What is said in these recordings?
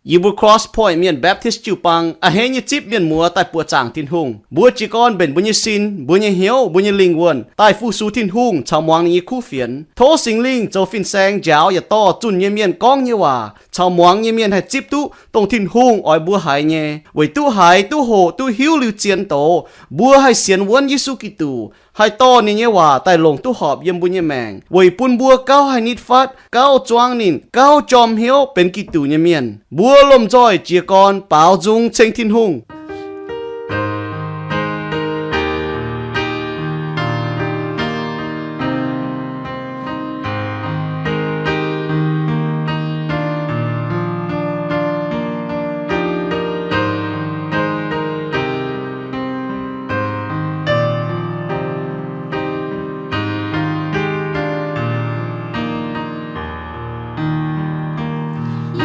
Yie mbuo Cross Point Mienh Baptist jiu-baang a'hneiv nyei zipv mienh muoz daaih buoqc zaangc Tin-Hungh. Mbuo jiez gorn mbenc mbuo nyei sin, mbuo nyei hnyouv, mbuo nyei lingh wuonh daaih fu-sux Tin-Hungh caux muangx ninh nyei kuv fienx. Tov Singx Lingh zoux fin-saeng njaaux yietc dorh zunh nyei mienh gorngv nyei waac caux muangx nyei mienh haih zipv duqv dongh Tin-Hungh oix mbuo haiz nyei, weic duqv haiz, duqv hoqc, duqv hiuv liuz zien doz, mbuo haih sienx wuonv Yesu Giduc, haih dorh ninh nyei waac daaih longc duqv horpc yiem mbuo nyei maengc, weic bun mbuo gauh haih nitv fatv, gauh zuangv ninh, gauh jorm hnyouv benx Giduc nyei mienh. Mbuo lomh nzoih jiez gorn baaux nzung ceng Tin-Hungh.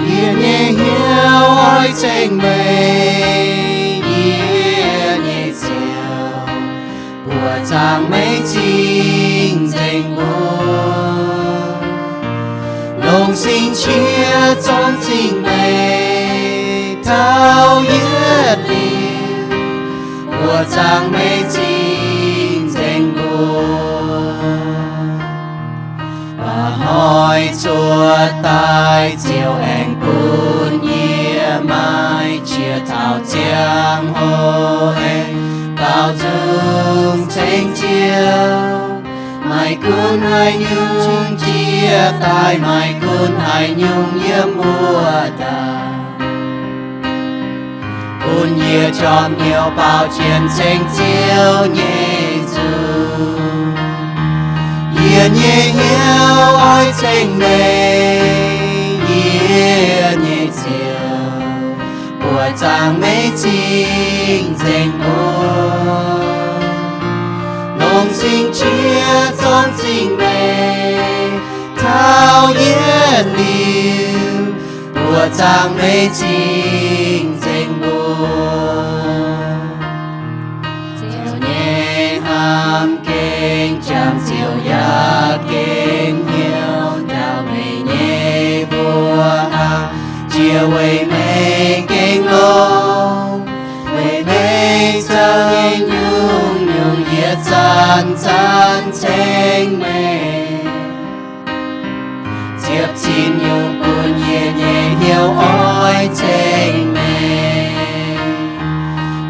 Yie nyei hnyouv oix ceng meih, yie nyei Ziouv, buoqc zaangc meih cing-nzengc mbuo. Longc sing qiex zong cing meih taux yietc liuz, buoqc zaangc meih cing-nzengc mbuo. Mba'hnoi zuov daaih Ziouv aengx bun yie maaih qiex taux ziangh hoc aengx baaux nzung ceng Ziouv. Maaih gunv haaix nyungc jiex daaih, maaih gunv haaix nyungc yiem wuov daaih, bun yie jorm hnyouv baaux jienv ceng Ziouv nyei nzung. Yie nyei hnyouv oix ceng meih, yie nyei Ziouv, buoqc zaangc meih cing-nzengc mbuo. Longc sing qiex zong cing meih taux yietc liuz, buoqc zaangc meih cing-nzengc mbuo. Ziouv nyei hnamv gengh jangx, Ziouv yaac gengh hnyouv, ndaauh meih nyei mbuoqc haaix jiex weic meih gengh longx. Weic meih zoux nyei nyungc-nyungc yietc zanc-zanc ceng meih. Ziepc cin nyungc bun yie nyei hnyouv oix ceng meih.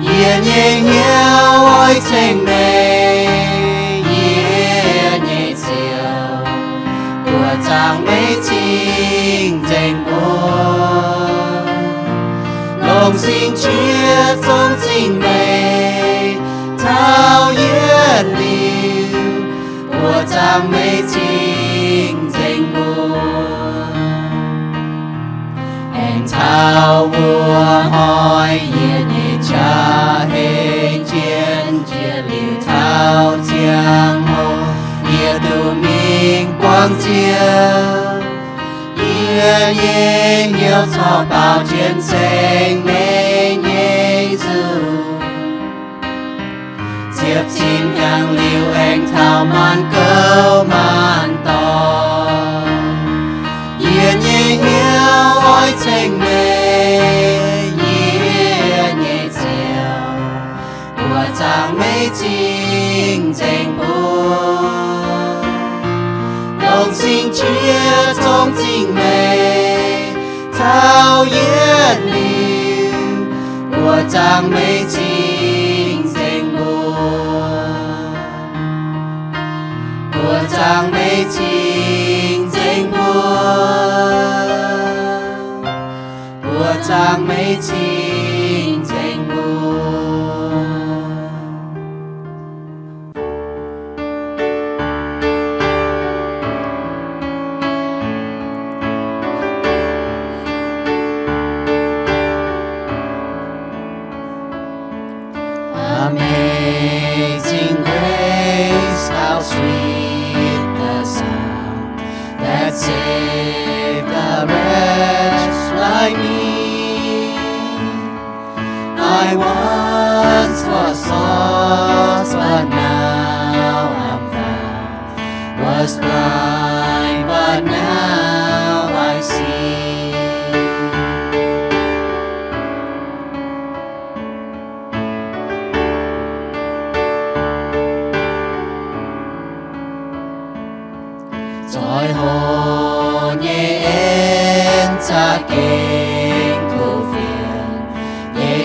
Yie nyei hnyouv oix ceng meih, yie nyei Ziouv, buoqc zaangc meih cing-nzengc mbuo. Longc sing qiex zong cing meih taux yietc liuz, buoqc zaangc meih cing-nzengc mbuo. Aengx taux wuov hnoi yie nyei qaqv hei jienv jiex liuz taux ziangh hoc, yie duqv mingh buangh Ziouv. Yie nyei hnyouv corc baaux jienv ceng meih nyei nzung. Ziepc cin hnyangx liuz aengx taux maanc gouv maanc dorngx, yie nyei hnyouv oix ceng meih, yie nyei Ziouv, buoqc zaangc meih cing-nzengc mbuo. Longc sing qiex zong cing meih taux yietc liuz, buoqc zaangc meih cing-nzengc mbuo. Buoqc zaangc meih cing-nzengc mbuo. Buoqc zaangc meih cing-nzengc mbuo. Amazing grace, how sweet the sound that saved a wretch like me. I once was lost, but now I'm found, was blind, but now I see.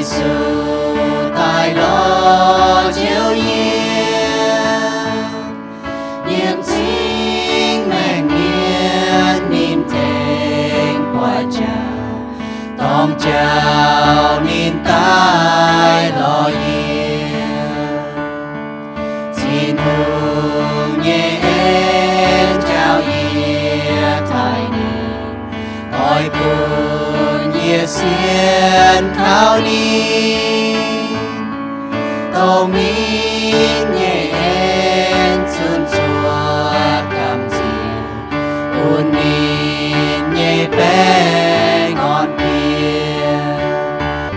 Yesu daaih lorz Ziouv yie, yiem cingv maengc mienh ninh tengx buatc jaax, dorng jauv ninh daaih lorz yie. Tin-Hungh nyei en jauv yie taaih ninh, oix bun yie sienx kaux ninh. Dongh ninh nyei en zunc zuov gamh nziex, bun ninh nyei baengh orn bieqc.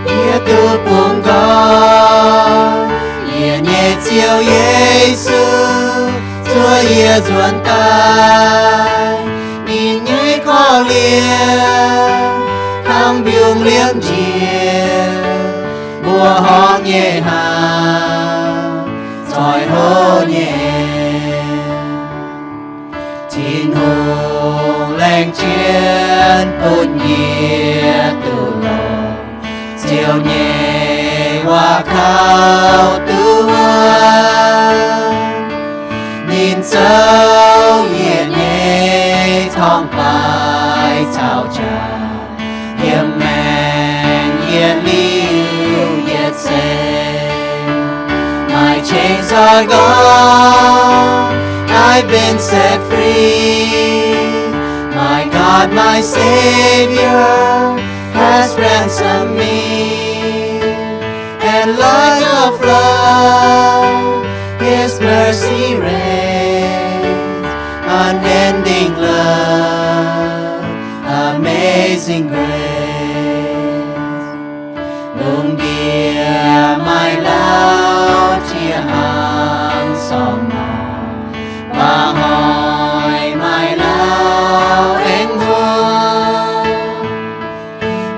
Yie duqv bungx nqoi, yie nyei Ziouv Yesu, zuov yie nzuonx daaih. Ninh nyei korv-lienh hnangv mbiungc liemh njiec, mbuoqc horngh nyei hnangv, zoih hlo nyei. Tin-Hungh laengz jienv bun yie duqv longc Ziouv nyei waac kaux duqv wuov. Ninh zoux yie nyei torngv-baaix caux jaax, yiem maengc yietc liuz yietc seix. My chains are gone, I've been set free. My God, my Savior, has ransomed me. And like a flood, His mercy reigns, unending love, amazing grace. Lungh ndiev maaih lauh qiex hnaangx sorng ngorc, baac hnoi maaih lauh aengx hmuangx.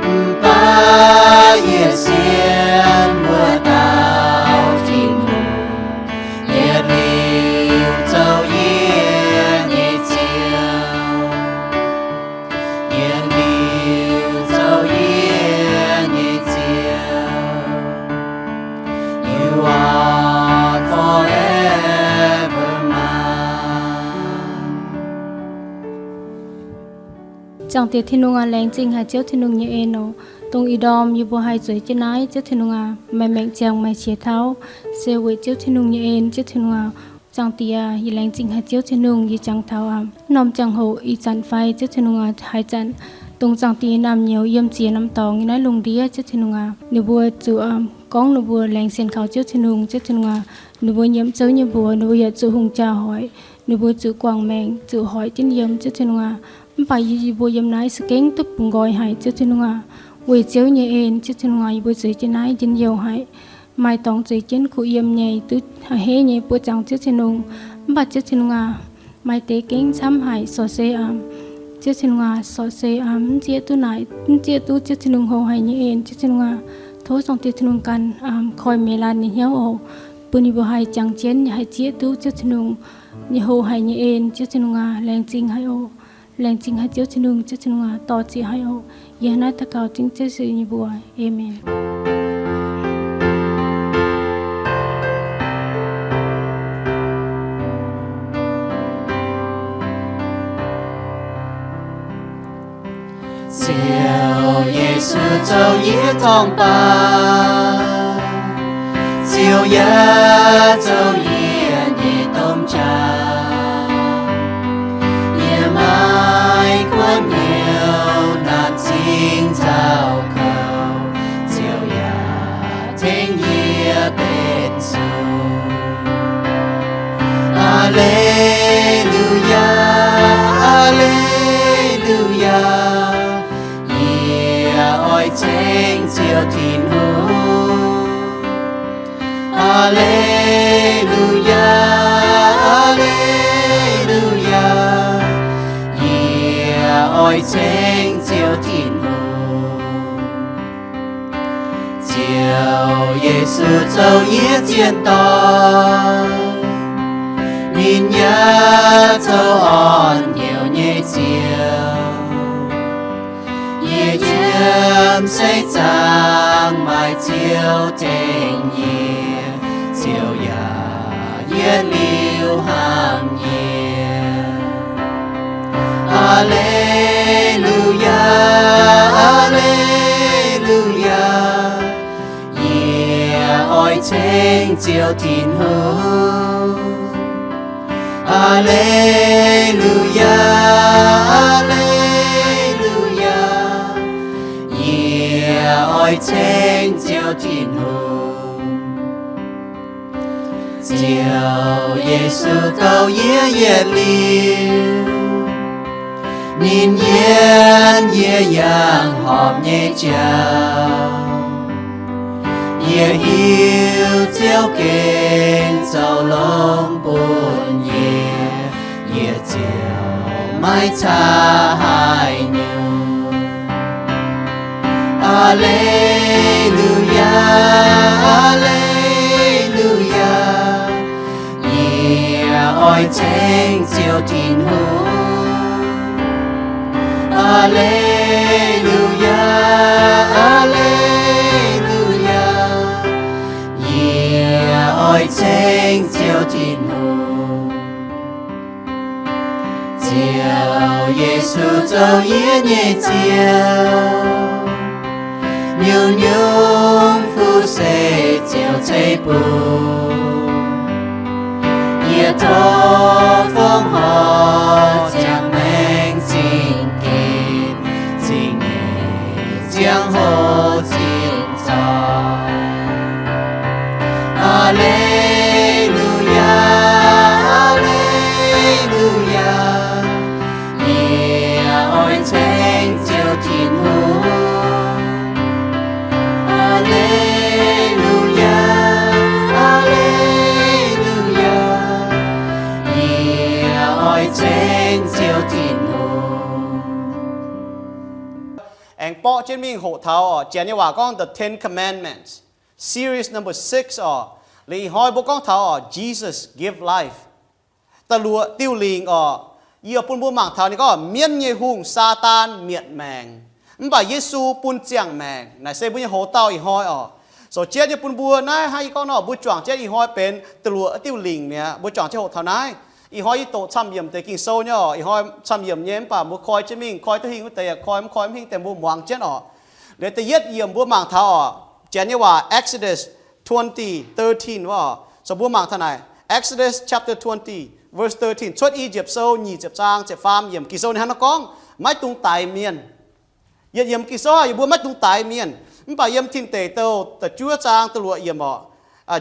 Mv baac yie sienx wuov dauh Tin-Hungh, yietc liuz zoux yie nyei Ziouv. Yietc liuz zoux yie nyei Ziouv. You are forever mine. Zaangc Diex Tin-Hungh aac, laengz zingh haic Ziouv Tin-Hungh nyei en oc. Dongh ih ndorm yie mbuo haih zueiz jienv naaiv, Ziouv Tin-Hungh aac, maaih maengc ziangx maaih qiex tauv, se weic Ziouv Tin-Hungh nyei en, Ziouv Tin-Hungh aac. Zaangc Diex aac, yie laengz zingh haic Ziouv Tin-Hungh, yie jangx taux aac, norm ziangh hoc ih zanc fai Ziouv Tin-Hungh aac, haaix zanc dongh Zaangc Diex yie naamh nyouz yiem ziex norm dorngx nyei naaiv lungh ndiev, Ziouv Tin-Hungh aac, ninh mbuo zuqc aac gorngv ninh mbuo laengz sienx kaux Ziouv Tin-Hungh, Ziouv Tin-Hungh aac, ninh mbuo nyiemc zouv nyei mbuox, ninh mbuo yaac zuqc hungh jaa-hoic, ninh mbuo zuqc guangc maengc, zuqc hoic jienv yiem, Ziouv Tin-Hungh aac. Mv baac yie, yie mbuo yiem naaiv za'gengh duqv bungx nqoi haic, Ziouv Tin-Hungh aac. Weic Ziouv nyei en, Ziouv Tin-Hungh aac, yie mbuo zueiz jienv naaiv njien-youh haic. Maaih dorngx zueiz jienv kuh yiem nyei, duqv a'hneiv nyei, buoqv zaangc Ziouv Tin-Hungh. Mv baac Ziouv Tin-Hungh aac, maaih deix gengh camv haic, sorc se aac, Ziouv Tin-Hungh aac, sorc se aac, mv zieqv duqv naaic, mv zieqv duqv Ziouv Tin-Hungh houx haic nyei en, Ziouv Tin-Hungh aac. Tov Zaangc Diex Tin-Hungh ganh aac koi meih laanh nyei hnyouv oc, bun yie mbuo haih jangx jienv haih zieqv duqv Ziouv Tin-Hungh nyei houx haic nyei en, Ziouv Tin-Hungh aac, laengz zingh haic oc. Laengz zingh haic Ziouv Tin-Hungh, Ziouv Tin-Hungh aac, dor-ziec haic oc. Yie hnangv naaiv daux gaux dengv Ziouv Yesu nyei mbuox. Aamen. Ziouv Yesu zoux yie torngv-baaix, Ziouv yaac zoux yie nyei domh jaax. Yie maiv guoqv hnyouv naanc zingh nzauh kouv, Ziouv yaac tengx yie benx zuqc. Aa^le^lu^yaa, aa^le^lu^yaa, yie oix ceng Ziouv Tin-Hungh. Aa^le^lu^yaa, aa^le^lu^yaa, yie oix ceng Ziouv Tin-Hungh. Ziouv Yesu zoux yie zien dorn, ninh yaac zoux orn-youh nyei Ziouv. Yie yiem seix zaangc Maaih Ziouv tengx yie, Ziouv yaac yietc liuz hnamv yie. Aa^le^lu^yaa, aa^le^lu^yaa, yie oix ceng Ziouv Tin-Hungh. Aa^le^lu^yaa, aa^le^lu^yaa, yie oix ceng Ziouv Tin-Hungh. Ziouv Yesu douh yie yietc liuz, ninh yienz yie yangh horpc nyei jauv. Yie hiuv Ziouv gengh zoux longx bun yie, yie ziouc maiv caa haih nyungc. Aa^le^lu^yaa, aa^le^lu^yaa, yie oix ceng Ziouv Tin-Hungh. Aa^le^lu^yaa, aa^le^lu^yaa, yie oix ceng Ziouv Tin-Hungh. Ziouv Yesu zoux yie nyei Ziouv, nyungc-nyungc fuqv se Ziouv ceix bun. Yie tov fongc horc ziangh maengc zingh ginx, zingh nyeic ziangh hoc zinh zorc. Aa^le^lu^yaa, aa^le^lu^yaa, yie oix ceng Ziouv Tin-Hungh. Aa^le^lu^yaa, aa^le^lu^yaa, yie oix ceng Ziouv Tin-Hungh. Aengx borqv jienv mingh hoqc taux oc, Janx nyei waac gorngv The Ten Commandments, series number six oc. Liuz ih hnoi mbuo gorngv taux oc, Jesus give life. Da'luoqc diuh lingc oc, yie bun mbuo mangc taux ninh gorngv mienv nyei hungh, Saadaan, mietc maengc, mv baac Yesu bun ziangh maengc. Naaic se mbuo nyei hoz dauh ih hnoi oc. Zoux jienv nyei bun mbuo naaiv hnangv yie gorngv nor, mbuo juangc jienv ih hnoi benx da'luoqc diuh lingc mi'aqv. Mbuo juangc jienv hoqc taux naaiv. Ih hnoi yie doqc camv-yiemc deix Ging-Sou nyei oc. Ih hnoi camv-yiemc nyei mv baac mbuo koi jienv mingh, koi duqv hingh wuov deix yaac koi, mv koi mv hingh deix mbuo muangx jienv oc. Liuz da'yietv yiemc mbuo mangc taux oc, Janx nyei waac Exodus twenty thirteen wuov oc. So mbuo mangc taux naaic, Exodus chapter twenty, verse thirteen, Cuotv I^yipv Sou nyic ziepc zaang ziepc faam yiemc. Ging-Sou ninh hnangv naaiv gorngv, maiv dungx daix mienh. Yietc yiemc Ging-Sou yie mbuo maiv dungx daix mienh. Mv baac yiem Tin Deic Douh da'juov zaang da'luoqc yiemc oc,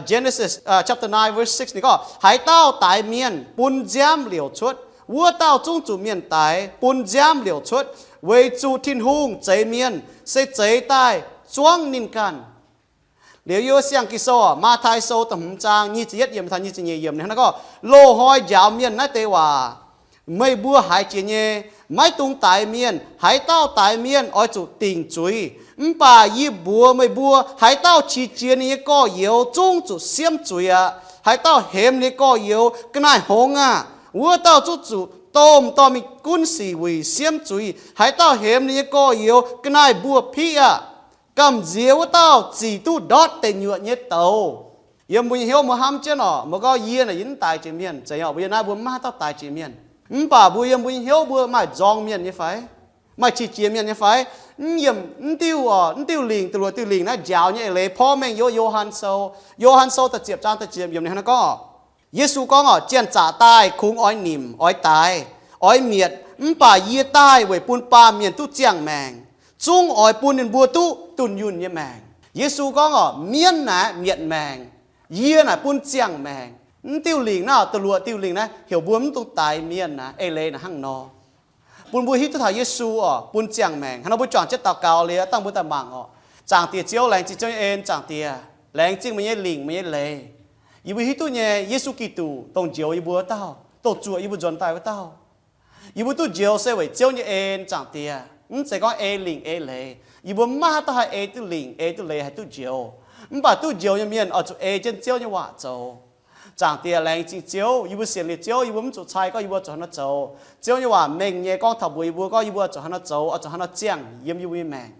Genesis chapter nine verse six ninh gorngv, haaix dauh daix mienh bun nziaamv liouc cuotv, wuov dauh zungv zuqc mienh daix bun nziaamv liouc cuotv, weic zuqc Tin-Hungh zeix mienh se zeix daaih zuangv ninh ganh. Liuz yie mbuo siang Ging-Sou oc, Matv^tai Sou da'hmz zaang nyic ziepc yietv yiemc taux nyic ziepc nyeic yiemc ninh hnangv naaiv gorngv, loz-hnoi njaaux mienh naaiv deix waac meih mbuo haiz jiex nyei, maiv dungx daix mienh. Haaix dauh daix mienh oix zuqc dingc zuiz. Mv baac yie mbuox meih mbuo, haaix dauh qiex jiez ninh nyei gorx-youz zungv zuqc siemv zuiz aqv. Haaix dauh hemx ninh nyei gorx-youz ga'naaiv hngongx aah, wuov dauh zungv zuqc domh dorh mingh gunv sic wuic siemv zuiz. Haaix dauh hemx ninh nyei gorx-youz ga'naaiv mbuo piqv aah, gamh nziex wuov dauh zic duqv ndortv deic nyuoqc nyei douz. Yiem mbuo nyei hnyouv mbuo hnamv jienv oc, mbuo gorngv, yie naaic yie mv daix jiex mienh. Zeiz nyei oc, mbuo yiem naaiv mbuo maiv maaih dauh daix jiex mienh. Mv baac mbuo yiem mbuo nyei hnyouv mbuo maaih nzorng mienh nyei fai? Maaih qiex jiez mienh nyei fai? Mv yiemc, mv diuh oc, mv diuh lingc, da'luoqc diuh lingc naaiv njaaux nyei eix leiz porv mengh yiem Yo^han Sou. Yo^han Sou da'ziepc zaang da'ziepc yiemc ninh hnangv naaiv gorngv oc, Yesu gorngv oc, janx-zaqc daaih kungx oix nimc, oix daix, oix mietc, mv baac yie daaih weic bun baamh mienh duqv ziangh maengc, zungv oix bun ninh mbuo duqv dunh yunh nyei maengc. Yesu gorngv oc, mienv naaic mietc maengc, yie naaic bun ziangh maengc. Mv diuh lingc naaiv, da'luoqc diuh lingc naaiv heuc mbuo mv dungx daix mienh naaiv, eix leiz naaic hnangv nor. Bun mbuo hiuv duqv taux Yesu oc, bun ziangh maengc. Hnangv nor mbuo juangc jienv daux gaux liuz, dangh mbuo daaih mangc oc. Zaangc Diex Ziouv, laengz zingh Ziouv nyei en. Zaangc Diex, laengz zingh meih nyei lingc, meih nyei leiz. Yie mbuo hiuv duqv nyei, Yesu Giduc, dongh njoux yie mbuo wuov dauh, dongh zuoqc yie mbuo nzuonx daaih wuov dauh. Yie mbuo duqv njoux se weic Ziouv nyei en. Zaangc Diex, mv zeiz gorngv ei lingc ei leiz. Yie mbuo maiv maaih haaix dauh haih ei duqv lingc, ei duqv leiz, haih duqv njoux. Mv baac duqv njoux nyei mienh oix zuqc ei jienv Ziouv nyei waac zoux. Zaangc Diex, laengz zingh Ziouv. Yie mbuo sienx liuz Ziouv, yie mbuo mv zuqc cai gorngv yie mbuo zuqc haaix nor zoux. Ziouv nyei waac mengh nyei gorngv taux mbuox yie mbuo gorngv yie mbuo zuqc haaix nor zoux, oix zuqc haaix nor ziangh yiem yie mbuo nyei maengc.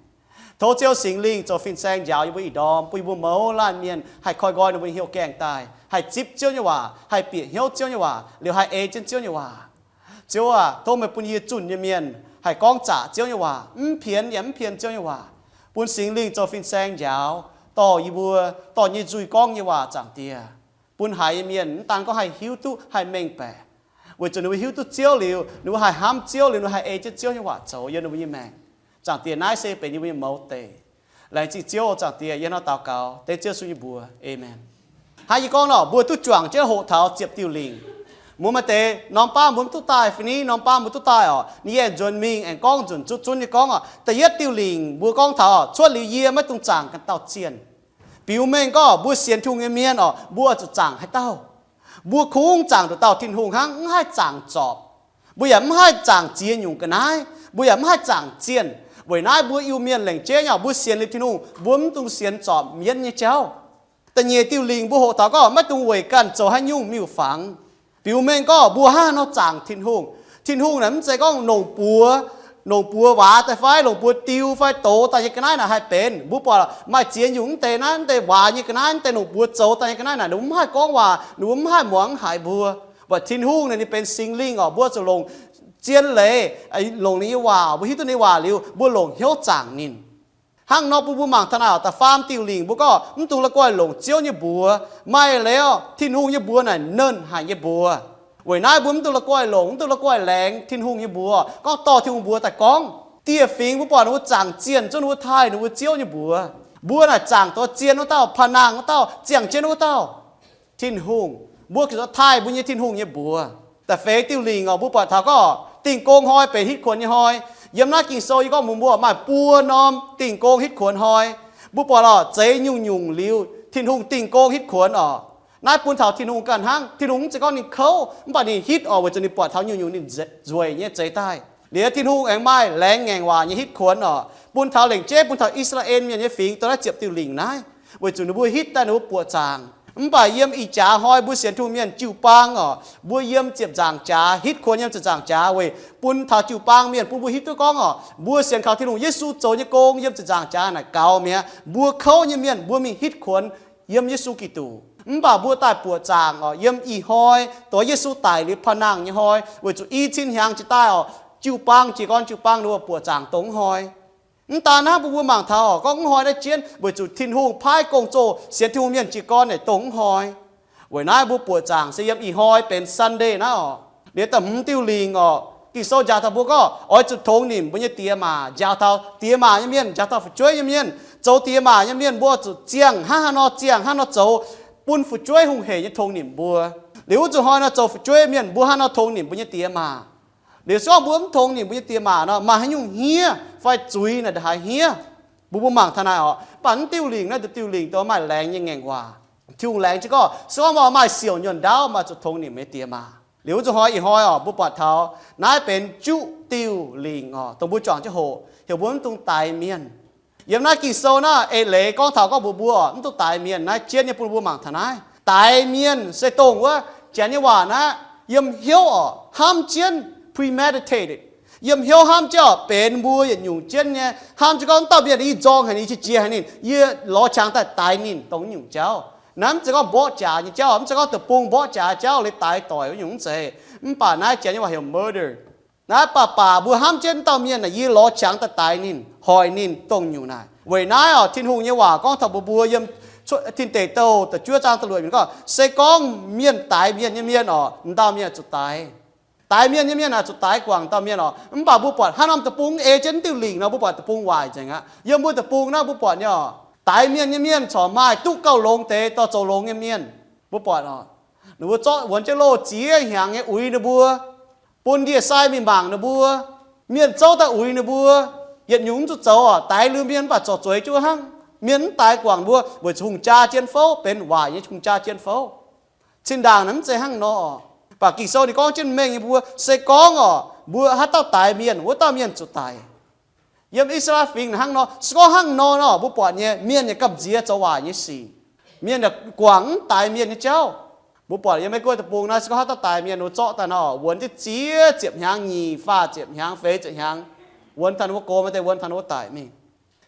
Tov Ziouv Singx Lingh zoux fin-saeng njaaux yie mbuo ih ndorm, bun yie mbuo mouz laanh mienh haih koi nqoi ninh mbuo nyei hnyouv gaengh daaih, haih zipv Ziouv nyei waac, haih bieqc hnyouv Ziouv nyei waac, liuz haih ei jienv Ziouv nyei waac. Ziouv aac, tov meih bun yie zunh nyei mienh haih gorngv zaqc Ziouv nyei waac, mv pienx yaac mv pien Ziouv nyei waac, bun Singx Lingh zoux fin-saeng njaaux, dorh yie mbuo, dorh nyei nzuih gorngv nyei waac, Zaangc Diex, bun haiz nyei mienh mv daan gorngv haih hiuv duqv, haih mengh baeqc, weic zuqc ninh mbuo hiuv duqv Ziouv liuz, ninh mbuo haih hnamv Ziouv liuz, ninh mbuo haih ei jienv Ziouv nyei waac zoux yiem ninh mbuo nyei maengc. Zaangc Diex, naaiv se benx yie mbuo nyei mouz deic. Laengz zingh Ziouv, Zaangc Diex, yie hnangv naaiv daux gaux dengv Ziouv Yesu nyei mbuox. Aamen. Hnangv yie gorngv nor, mbuo duqv juangc jienv hoqc taux ziepc diuh lingc. Mbuo maaih deix norm baav mbuo mv duqv daaih fai ni, norm baav mbuo duqv daaih oc. Ninh yie aengx nzuonx mingh aengx gorngv nzunc zuqc zunv nyei gorngv oc, da'yietv diuh lingc mbuo gorngv taux oc, cuotv liuz yie maiv dungx zaangc ganh dauh zienh. Biux mengh gorngv mbuo sienx Tin-Hungh nyei mienh oc, mbuo zuqc zaangc haaix dauh? Mbuo kungx zaangc nduqc dauh Tin-Hungh hnangv, mv haih zaangc zorpc. Mbuo yaac mv haih zaangc ziex nyungc ga'naaiv, mbuo yaac mv haih zaangc zienh. Weic naaiv mbuo Iu-Mienh lengc jeiv nyei oc, mbuo sienx liuz Tin-Hungh, mbuo mv dungx sienx zorpc mienv nyei jauv. Da'nyeic diuh lingc mbuo hoqc taux gorngv maiv dungx weic ganh zoux haaix nyungc miuc-fangx. Biux mengh gorngv mbuo hnangv haaix nor zaangc Tin-Hungh. Tin-Hungh naaic mv zeiz gorngv longc buoz, longc buoz waax daaih fai longc buoz diu fai douz daaih nyei ga'naaiv naaic haih benx. Mbuo buatc maaih ziex nyungc mv deix naaiv, mv deix waax nyei ga'naaiv, mv deix longc buoz zoux daaih nyei ga'naaiv naaic, ninh mbuo mv haih gorngv waac, ninh mbuo mv haih muangx haiz mbuo. Mv baac Tin-Hungh naaic ninh benx Singx Lingh oc, mbuo zuqc longc zien leiz, longc ninh nyei waac, mbuo hiuv duqv ninh nyei waac liuz, mbuo longc hnyouv zaangc ninh. Hnangv nor bun mbuo mangc taux naaic oc, da'faam diuh lingc mbuo gorngv mv dungx la'guaih longc Ziouv nyei mbuox. Maaih leiz oc, Tin-Hungh nyei mbuox naaic nernh haic nyei mbuox. Weic naaiv mbuo mv dungx la'guaih longc, mv dungx la'guaih laengz Tin-Hungh nyei mbuox, gorngv dorh Tin-Hungh mbuox daaih gorngv. Dieh fingx mbuo buatc ninh mbuo zaangc zienh zunv ninh mbuo taaih ninh mbuo Ziouv nyei mbuox. Mbuo naaic zaangc duqv zien wuov dauh, pah nangh wuov dauh, ziangh jienv wuov dauh, Tin-Hungh. Mbuo zuqc taaih mbuo nyei Tin-Hungh nyei mbuox. Da'feix diuh lingc oc, mbuo buatc taux gorngv dingh gong hnoi benx hitv kuonx nyei hnoi. Yiem naaiv Ging-Sou yie gorngv mbuox mbuo maaih buo norm dingh gong hitv kuonx hnoi. Mbuo buatc oc, zeix nyungc-nyungc liuz Tin-Hungh dingh gong hitv kuonx oc. Naaiv bun taux Tin-Hungh ganh hnangv. Tin-Hungh mv zeiz gorngv ninh kouv, mv baac ninh hitv oc, weic zuqc ninh buatc taux nyungc-nyungc ninh nzueic nyei zeix daaih. Liuz Tin-Hungh aengx maaih laengz ngaengc waac nyei hitv kuonx oc, bun taux lengc jeiv bun taux I^saa^laa^en Mienh nyei fingx dongh naaiv ziepc diuh lingc naaiv, weic zuqc ninh mbuo hitv daaih ninh mbuo buoqc zaangc. Mv baac yiem ih jaax hnoi mbuo sienx Tin-Hungh mienh jiu-baang oc, mbuo yiem ziepc nzaangc jaax, hitv kuonx yiem ziepc nzaangc jaax weic bun taux jiu-baang mienh, bun mbuo hiuv duqv gorngv oc, mbuo sienx kaux Tin-Hungh Yesu zoux nyei gong yiem ziepc nzaangc jaax naaic gaux mi'aqv. Mbuo kouv nyei mienh mbuo mingh hitv kuonx yiem Yesu Giduc. Mv baac mbuo daaih buoqc zaangc oc, yiem ih hnoi dongh Yesu daic liuz panh nangh nyei hnoi, weic zuqc i cin hnyangx jiex daaih oc, jiu-baang jiez gorn jiu-baang ninh mbuo buoqc zaangc dongh hnoi. Mv daan hnangv, mbuo mbuo mangc taux oc, gorngv hnoi naaiv jienv weic zuqc Tin-Hungh paaiv gong-zoh sienx Tin-Hungh mienh jiez gorn naaic dongh hnoi. Weic naaiv mbuo buoqc zaangc se yiem ih hnoi benx Sunday naaiv oc. Liuz da'hmz diuh lingc oc, Ging-Sou njaaux taux mbuo gorngv oix zuqc tongx nimc mbuo nyei diex maac, njaaux taux diex maac nyei mienh, njaaux taux fu'jueiv nyei mienh. Zoux diex maac nyei mienh mbuo zuqc ziangh hnangv haaix nor, ziangh hnangv haaix nor zoux, bun fu'jueiv hungh heic nyei tongx nimc mbuo. Liuz wuov zuqc hnoi nor zoux fu'jueiv mienh mbuo hnangv haaix nor tongx nimc mbuo nyei diex maac. Liuz se gorngv mbuo mv tongx nimc mbuo nyei diex maac nor, maaih haaix nyungc hniev fai zuiz naaic ndongc haaix hniev? Mbuo mbuo mangc taux naaic oc, mv baac naaiv diuh lingc naaiv, diuh lingc dongh maaih laengz nyei ngaengc waac. Tin-Hungh laengz jienv gorngv se gorngv maaih siouc nyuonh ndaauv, maaih zuqc tongx nimc nyei diex maac. Liuz wuov zuqc hnoi ih hnoi oc, mbuo buatc taux naaiv benx juqv diuh lingc oc, dongh mbuo juangc jienv hoqc, heuc mbuo mv dungx daix mienh. Yiem naaiv Ging-Sou naaiv eix leiz gorngv taux gorngv mbuox mbuo oc, mv dungx daix mienh. Naaiv jienv nyei bun mbuo mangc taux naaiv. Daix mienh se dongh wuov Janx nyei waac naaiv, yiem hnyouv oc, hnamv jienv, premeditated. Yiem hnyouv hnamv jienv oc, benx mbuo yietc nyungc jienv nyei, hnamv jienv gorngv wuov dauh mienh yie nzorng haic ninh, yie qiex jiez haic ninh, yie lorz qangx daaih daix ninh dongh nyungc jauv. Naaiv mv zeiz gorngv mborqv jaax nyei jauv, mv zeiz gorngv deic-bung mborqv jaax jauv liuz daix doic wuov nyungc, mv zeiz. Mv baac naaiv Janx nyei waac heuc murder. Naaiv baac baac mbuo hnamv jienv wuov dauh mienh naaic, yie lorz qangx daaih daix ninh, hoic ninh dongh nyungc naaic. Weic naaiv oc, Tin-Hungh nyei waac gorngv taux mbuox mbuo yiem Tin Deic Douh da'juov zaang da'luoqc yiemc gorngv, se gorngv mienh daix mienh nyei mienh oc, m'ndauh mienh zuqc daix. Daix mienh nyei mienh aah, zuqc daix guangc dauh mienh oc. Mv baac mbuo buatc hnangv norm deic-bung ei jienv diuh lingc nor, mbuo buatc deic-bung waaic nzengc aqv. Yiem mbuo deic-bung naaiv mbuo buatc nyei oc, daix mienh nyei mienh corc maaih duqv gauh longx deix dorh zoux longx nyei mienh. Mbuo buatc oc, ninh mbuo zorqv wuonx jienv loh ziex hnyangx nyei uix ninh mbuo, bun ndie-sai mingh mangc ninh mbuo, mienh zouv daaih uix ninh mbuo, yietc nyungc mv zuqc zoux oc, daix liuz mienh mv baac zorc zueiz jienv hnangv. Mienh mv daix guangc mbuo weic zuqc hungh jaa jien fouv, benx waaic nyei hungh jaa jien fouv. Zinh ndaangc naaiv mv zeiz hnangv nor oc. Mv baac Ging-Sou ninh gorngv jienv mengh nyei mbuo, se gorngv oc, mbuo haaix dauh daix mienh, wuov dauh mienh zuqc daic. Yiem I^saa^laa^en Fingx naaic hnangv nor, se gorngv hnangv nor nor, mbuo buatc nyei mienh yaac gamh nziex zoux waaic nyei sic. Mienh yaac guangc mv daix mienh nyei jauv. Mbuo buatc yiem Meiv Guoqv deic-bung naaiv, se gorngv haaix dauh daix mienh, ninh mbuo zorqv daaih nor, wuonx jienv ziex ziepc hnyangx, nyic faah ziepc hnyangx, feix ziepc hnyangx, wuonx taux ninh mbuo gox maaih deix wuonx taux ninh mbuo daic mingh.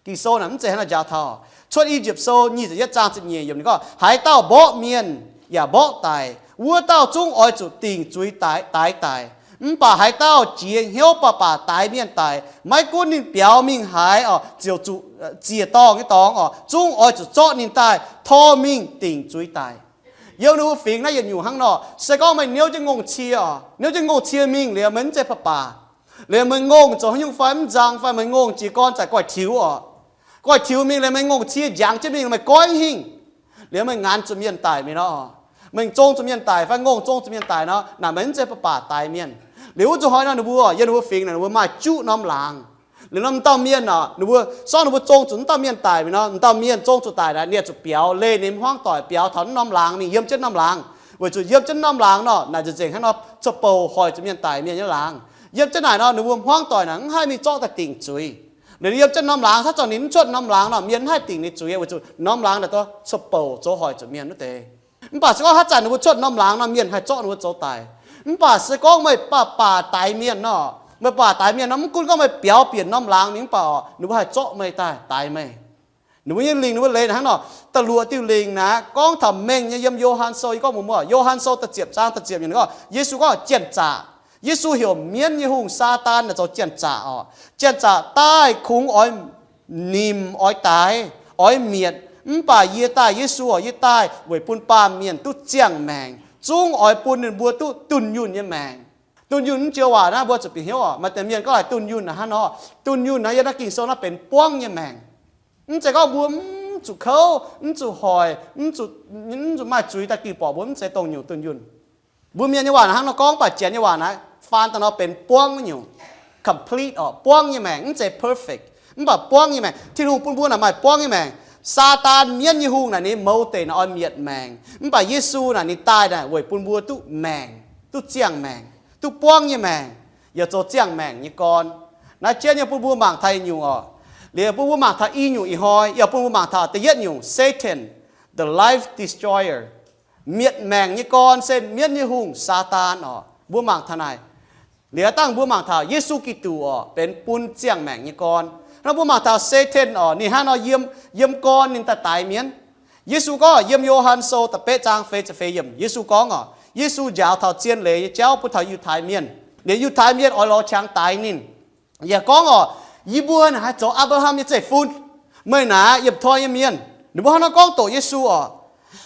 Ging-Sou naaic mv zeiz hnangv naaiv njaaux taux. Cuotv I^yipv Sou nyic ziepc yietv zaang ziepc nyeic yiemc ninh gorngv, haaix dauh mborqv mienh yaac mborqv daic, wuov dauh zungv oix zuqc dingc zuiz daic, daix daic. Mv baac haaix dauh jiex hnyouv baac baac daix mienh daic, maiv gunv ninh biaux mingh haaix oc, ziouc zuqc ziec-dorngh nyei dorngx oc, zungv oix zuqc zorqv ninh daaih tor mingh dingc zuiz daic. Yiem ninh mbuo fingx naaiv yietc nyungc hnangv nor, se gorngv meih niouv jienv ngongh cie oc, niouv jienv ngongh cie mingh liuz meih mv zeiz baac baac, liuz meih ngongh zoux haaix nyungc fai mv nzang fai meih ngongh jiez gorn zaqc goiv tiux oc, goiv tiux mingh liuz meih ngongh cie njangx jienv mingh meih goiv hingh, liuz meih nganx zuqc mienh daic mingh nor, meih zong zuqc mienh daic fai ngongh zong zuqc mienh daic nor, naaic meih mv zeiz baac baac daix mienh. Liuz wuov nzunc hnoi nor ninh mbuo yiem ninh mbuo fingx naaic ninh mbuo maaih juqv norm laangz. Liuz norm dauh mienh oc, ninh mbuo sortv ninh mbuo zong zuqc wuov dauh mienh daic mingh nor, wuov dauh mienh zong zuqc daic naaic ninh zuqc biaux leih ninh hmuangv doic biaux taux wuov norm laangz mingh, yiem jienv norm laangz. Weic zuqc yiem jienv norm laangz nor naaic nzengc hnangv nor cuotv bouc hoic zuqc mienh daic mienh nyei laangz. Yiem jienv naaic nor ninh mbuo hmuangv doic naaic mv haih mingh zorqv daaih dingc zuiz. Liuz yiem jienv norm laangz, haaix zanc ninh mv cuotv norm laangz nor mienh mv haih dingc ninh zuiz, weic zuqc norm laangz naaic dorh cuotv bouc zoux hoic zuqc mienh wuov deix. Mv baac se gorngv haaix zanc ninh mbuo cuotv norm laangz nor mienh haih zorqv ninh mbuo zoux daic. Mv baac se gorngv meih baac baac daix mienh nor, meih baac daix mienh nor, mv gunv gorngv meih biaux bieqc norm laangz mingh mv baac oc, ninh mbuo haih zorqv meih daaih daix meih. Ninh mbuo nyei lingc ninh mbuo leiz naaic hnangv nor, da'luoqc diuh lingc naaic gorngv taux mengh nyei. Yiem Yo^han Sou yie gorngv mbuox mbuo, Yo^han Sou da'ziepc zaang da'ziepc yiemc ninh gorngv, Yesu gorngv janx-zaqc. Yesu heuc mienv nyei hungh Saadaan naaic zoux janx-zaqc oc. Janx-zaqc daaih kungx oix nimc oix daix, oix mietc. Mv baac yie daaih, Yesu oc, yie daaih weic bun baamh mienh duqv ziangh maengc, zungv oix bun ninh mbuo duqv dunh yunh nyei maengc. Dunh yunh mv joux waac naaiv mbuo zuqc bieqc hnyouv oc. Maaih deix mienh gorngv haaix dunh yunh naaic hnangv nor, dunh yunh naaiv yiem naaiv Ging-Sou naaiv benx buangv nyei maengc. Mv zeiz gorngv mbuo mv zuqc kouv, mv zuqc hoic, mv zuqc, mv zuqc maaih zuiz daaih ging-borqc mbuo mv zeiz dongh nyungc dunh yunh. Mbuo mienh nyei waac naaic hnangv nor gorngv, mv baac janx nyei waac naaic faan daaih nor benx buangv wuov nyungc. Complete oc, buangv nyei maengc, mv zeiz perfect, mv baac buangv nyei maengc. Tin-Hungh bun mbuo naaic maaih buangv nyei maengc. Saadaan mienv nyei hungh naaic ninh mouz deic naaic oix mietc maengc, mv baac Yesu naaic ninh daaih naaic weic bun mbuo duqv maengc, duqv ziangh maengc, duqv buangv nyei maengc, yaac zoux ziangh maengc nyei gorn. Naaiv jienv nyei bun mbuo mangc taux i nyungc oc. Liuz bun mbuo mangc taux i nyungc ih hnoi, yaac bun mbuo mangc taux da'yietv nyungc, Satan, the life destroyer. Mietc maengc nyei gorn se mienv nyei hungh Saadaan oc. Mbuo mangc taux naaic. Liuz dangh mbuo mangc taux Yesu Giduc oc, benx bun ziangh maengc nyei gorn. Hnangv mbuo mangc taux Satan oc, ninh hnangv nor yiem, yiem gorn ninh daaih daix mienv. Yesu gorngv yiem Yo^han Sou da'betv zaang feix ziepc feix yiemc, Yesu gorngv oc, Yesu njaaux taux zien leiz nyei jauv bun taux Yiutai Mienh. Liuz Yiutai Mienh oix lorz qangx daix ninh. Yaac gorngv oc, yie mbuo naaic haih zoux Apc^laa^ham nyei zeiv-fun. Meih naaic yiemc toi nyei mienh. Ninh mbuo hnangv nor gorngv doqc Yesu oc.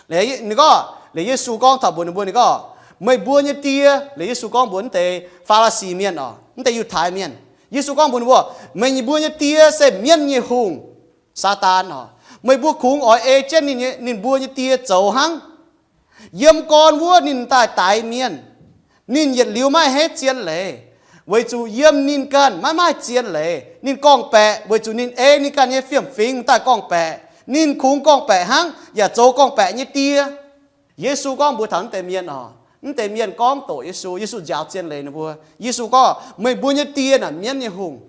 Ninh gorngv, liuz Yesu gorngv taux mbuox ninh mbuo, ninh gorngv, meih mbuo nyei die, liuz Yesu gorngv mbuox wuov deix Faa^li^si Mienh oc, wuov deix Yiutai Mienh. Yesu gorngv mbuox ninh mbuo, meih mbuo nyei die se mienv nyei hungh, Saadaan oc. Meih mbuo kungx oix ei jienv ninh, ninh mbuo nyei die zoux hnangv. Yiem gorn wuov ninh daaih daix mienh. Ninh yietc liuz maiv hetv zien leiz, weic zuqc yiem ninh ganh maiv maaih zien leiz. Ninh gorngv-baeqc weic zuqc ninh ei ninh ganh nyei fiem-fingx daaih gorngv-baeqc. Ninh kungx gorngv-baeqc hnangv, yaac zoux gorngv-baeqc nyei die. Yesu gorngv mbuox taux wuov deix mienh oc, wuov deix mienh gorngv doqc Yesu, Yesu njaaux zien leiz ninh mbuo. Yesu gorngv, meih mbuo nyei die naaic mienv nyei hungh,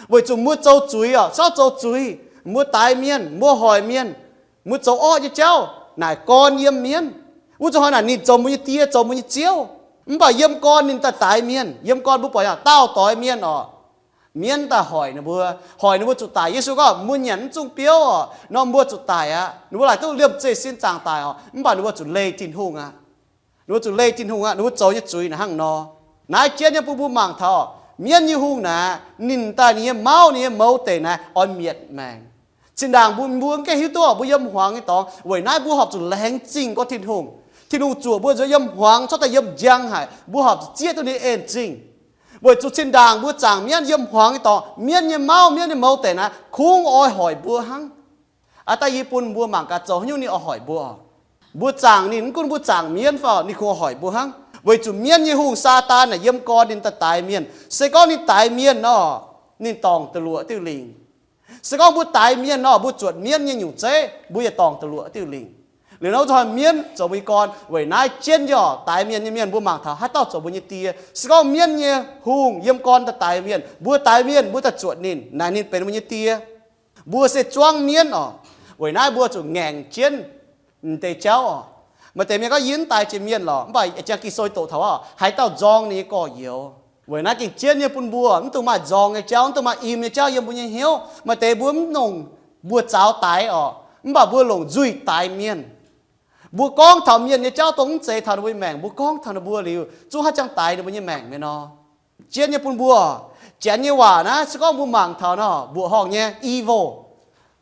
weic zuqc mbuo zoux zuiz oc, sortv zoux zuiz, mbuo daix mienh, mbuo hoic mienh, mbuo zoux orqv nyei jauv, naaic gorn yiem mienv. Wuov zuqc hnoi naaic ninh zoux mbuo nyei die, zoux mbuo nyei ziouv. Mv baac yiem gorn ninh daaih daix mienh, yiem gorn mbuo buatc dauh doix mienh oc, mienv daaih hoic ninh mbuo, hoic ninh mbuo zuqc daic. Yesu gorngv, mbuo nyanc mv zungh biouv oc, nor mbuo zuqc daic aqv. Ninh mbuo laaic duqv liemh zeih sin zaangc daic oc, mv baac ninh mbuo zuqc leih Tin-Hungh aqv. Ninh mbuo zuqc leih Tin-Hungh aqv, ninh mbuo zoux nyei zuiz naaic hnangv nor. Naaiv jienv nyei bun mbuo mangc taux, mienv nyei hungh naaic, ninh daaih ninh nyei mauv, ninh nyei mouz deic naaic oix mietc maengc. Zinh ndaangc mbuo, mbuo mv gaengh hiuv duqv mbuo yiem hmuangx nyei dorngx. Weic naaiv mbuo horpc zuqc laengz zingh gorngv Tin-Hungh. Tin-Hungh zuoqc mbuo nzuonx yiem hmuangx cuotv daaih yiem njang haic, mbuo horpc zuqc zieqv duqv ninh en zingh. Weic zuqc zinh ndaangc mbuo zaangc mienv yiem hmuangx nyei dorngx, mienv nyei mauv, mienv nyei mouz deic naaic kungx oix hoic mbuo hnangv. Aa, daaih yie bun mbuo mangc gaax zoux haaix nyungc ninh oix hoic mbuo. Mbuo zaangc ninh, mv gunv mbuo zaangc mienv fai, ninh kungx hoic mbuo hnangv. Weic zuqc mienv nyei hungh Saadaan naaic yiem gorn ninh daaih daix mienh. Se gorngv ninh daix mienh nor, ninh dorngc da'luoqc diuh lingc. Se gorngv mbuo daix mienh nor, mbuo zuotc mienv nyei nyungc zeiv, mbuo yaac dorngc da'luoqc diuh lingc. Liuz nor wuov zuqc hnoi mienv zoux mbuo nyei gorn. Weic naaiv jienv nyei oc, daix mienh nyei mienh mbuo mangc taux haaix dauh zoux mbuo nyei die. Se gorngv mienv nyei hungh yiem gorn daaih daix mienh, mbuo daix mienh, mbuo daaih zuotc ninh, naaic ninh benx mbuo nyei die. Mbuo se zuangv mienv oc. Weic naaiv mbuo zuqc ngaengc jienv m'deix jauv oc. Maaih deix mienh gorngv, yie mv daix jiex mienh lorqc, mv baac jang Ging-Sou doqc taux oc, haaix dauh nzorng ninh nyei gorx-youz. Weic naaiv gengh jienv nyei bun mbuo mv dungx maaih nzorng nyei jauv, mv dungx maaih im nyei jauv yiem mbuo nyei hnyouv. Maaih deix mbuo mv nongc Mbuo zaux daix orqc, mv baac mbuo longc nzuih daix mienh. Mbuo gorngv taux mienh nyei jauv dongh mv zeiz taux ninh mbuo nyei maengc, mbuo gorngv taux ninh mbuo liuz, zungv haaix jangx daix ninh mbuo nyei maengc mienh nor. Jien nyei bun mbuo, Janx nyei waac naaiv se gorngv mbuo mangc taux nor, mbuoqc horngh nyei evil.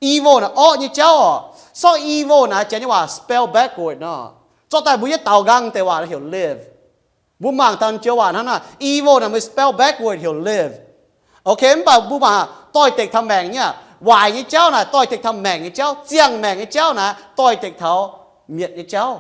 Evil naaiv orqv nyei jauv orqc. Sortv evil naaiv Janx nyei waac spell backward nor. Zorqv daaih mbuo yietv daaux nqaang deix waac naaiv heuc live. Mbuo mangc taux joux waac hnangv naaiv, evil naaiv mbuo spell backward heuc live. Ok, mv baac mbuo mangc doix-dekc taux maengc nyei, waaic nyei jauv naaic doix-dekc taux maengc nyei jauv, ziangh maengc nyei jauv naaic doix-dekc taux mietc nyei jauv.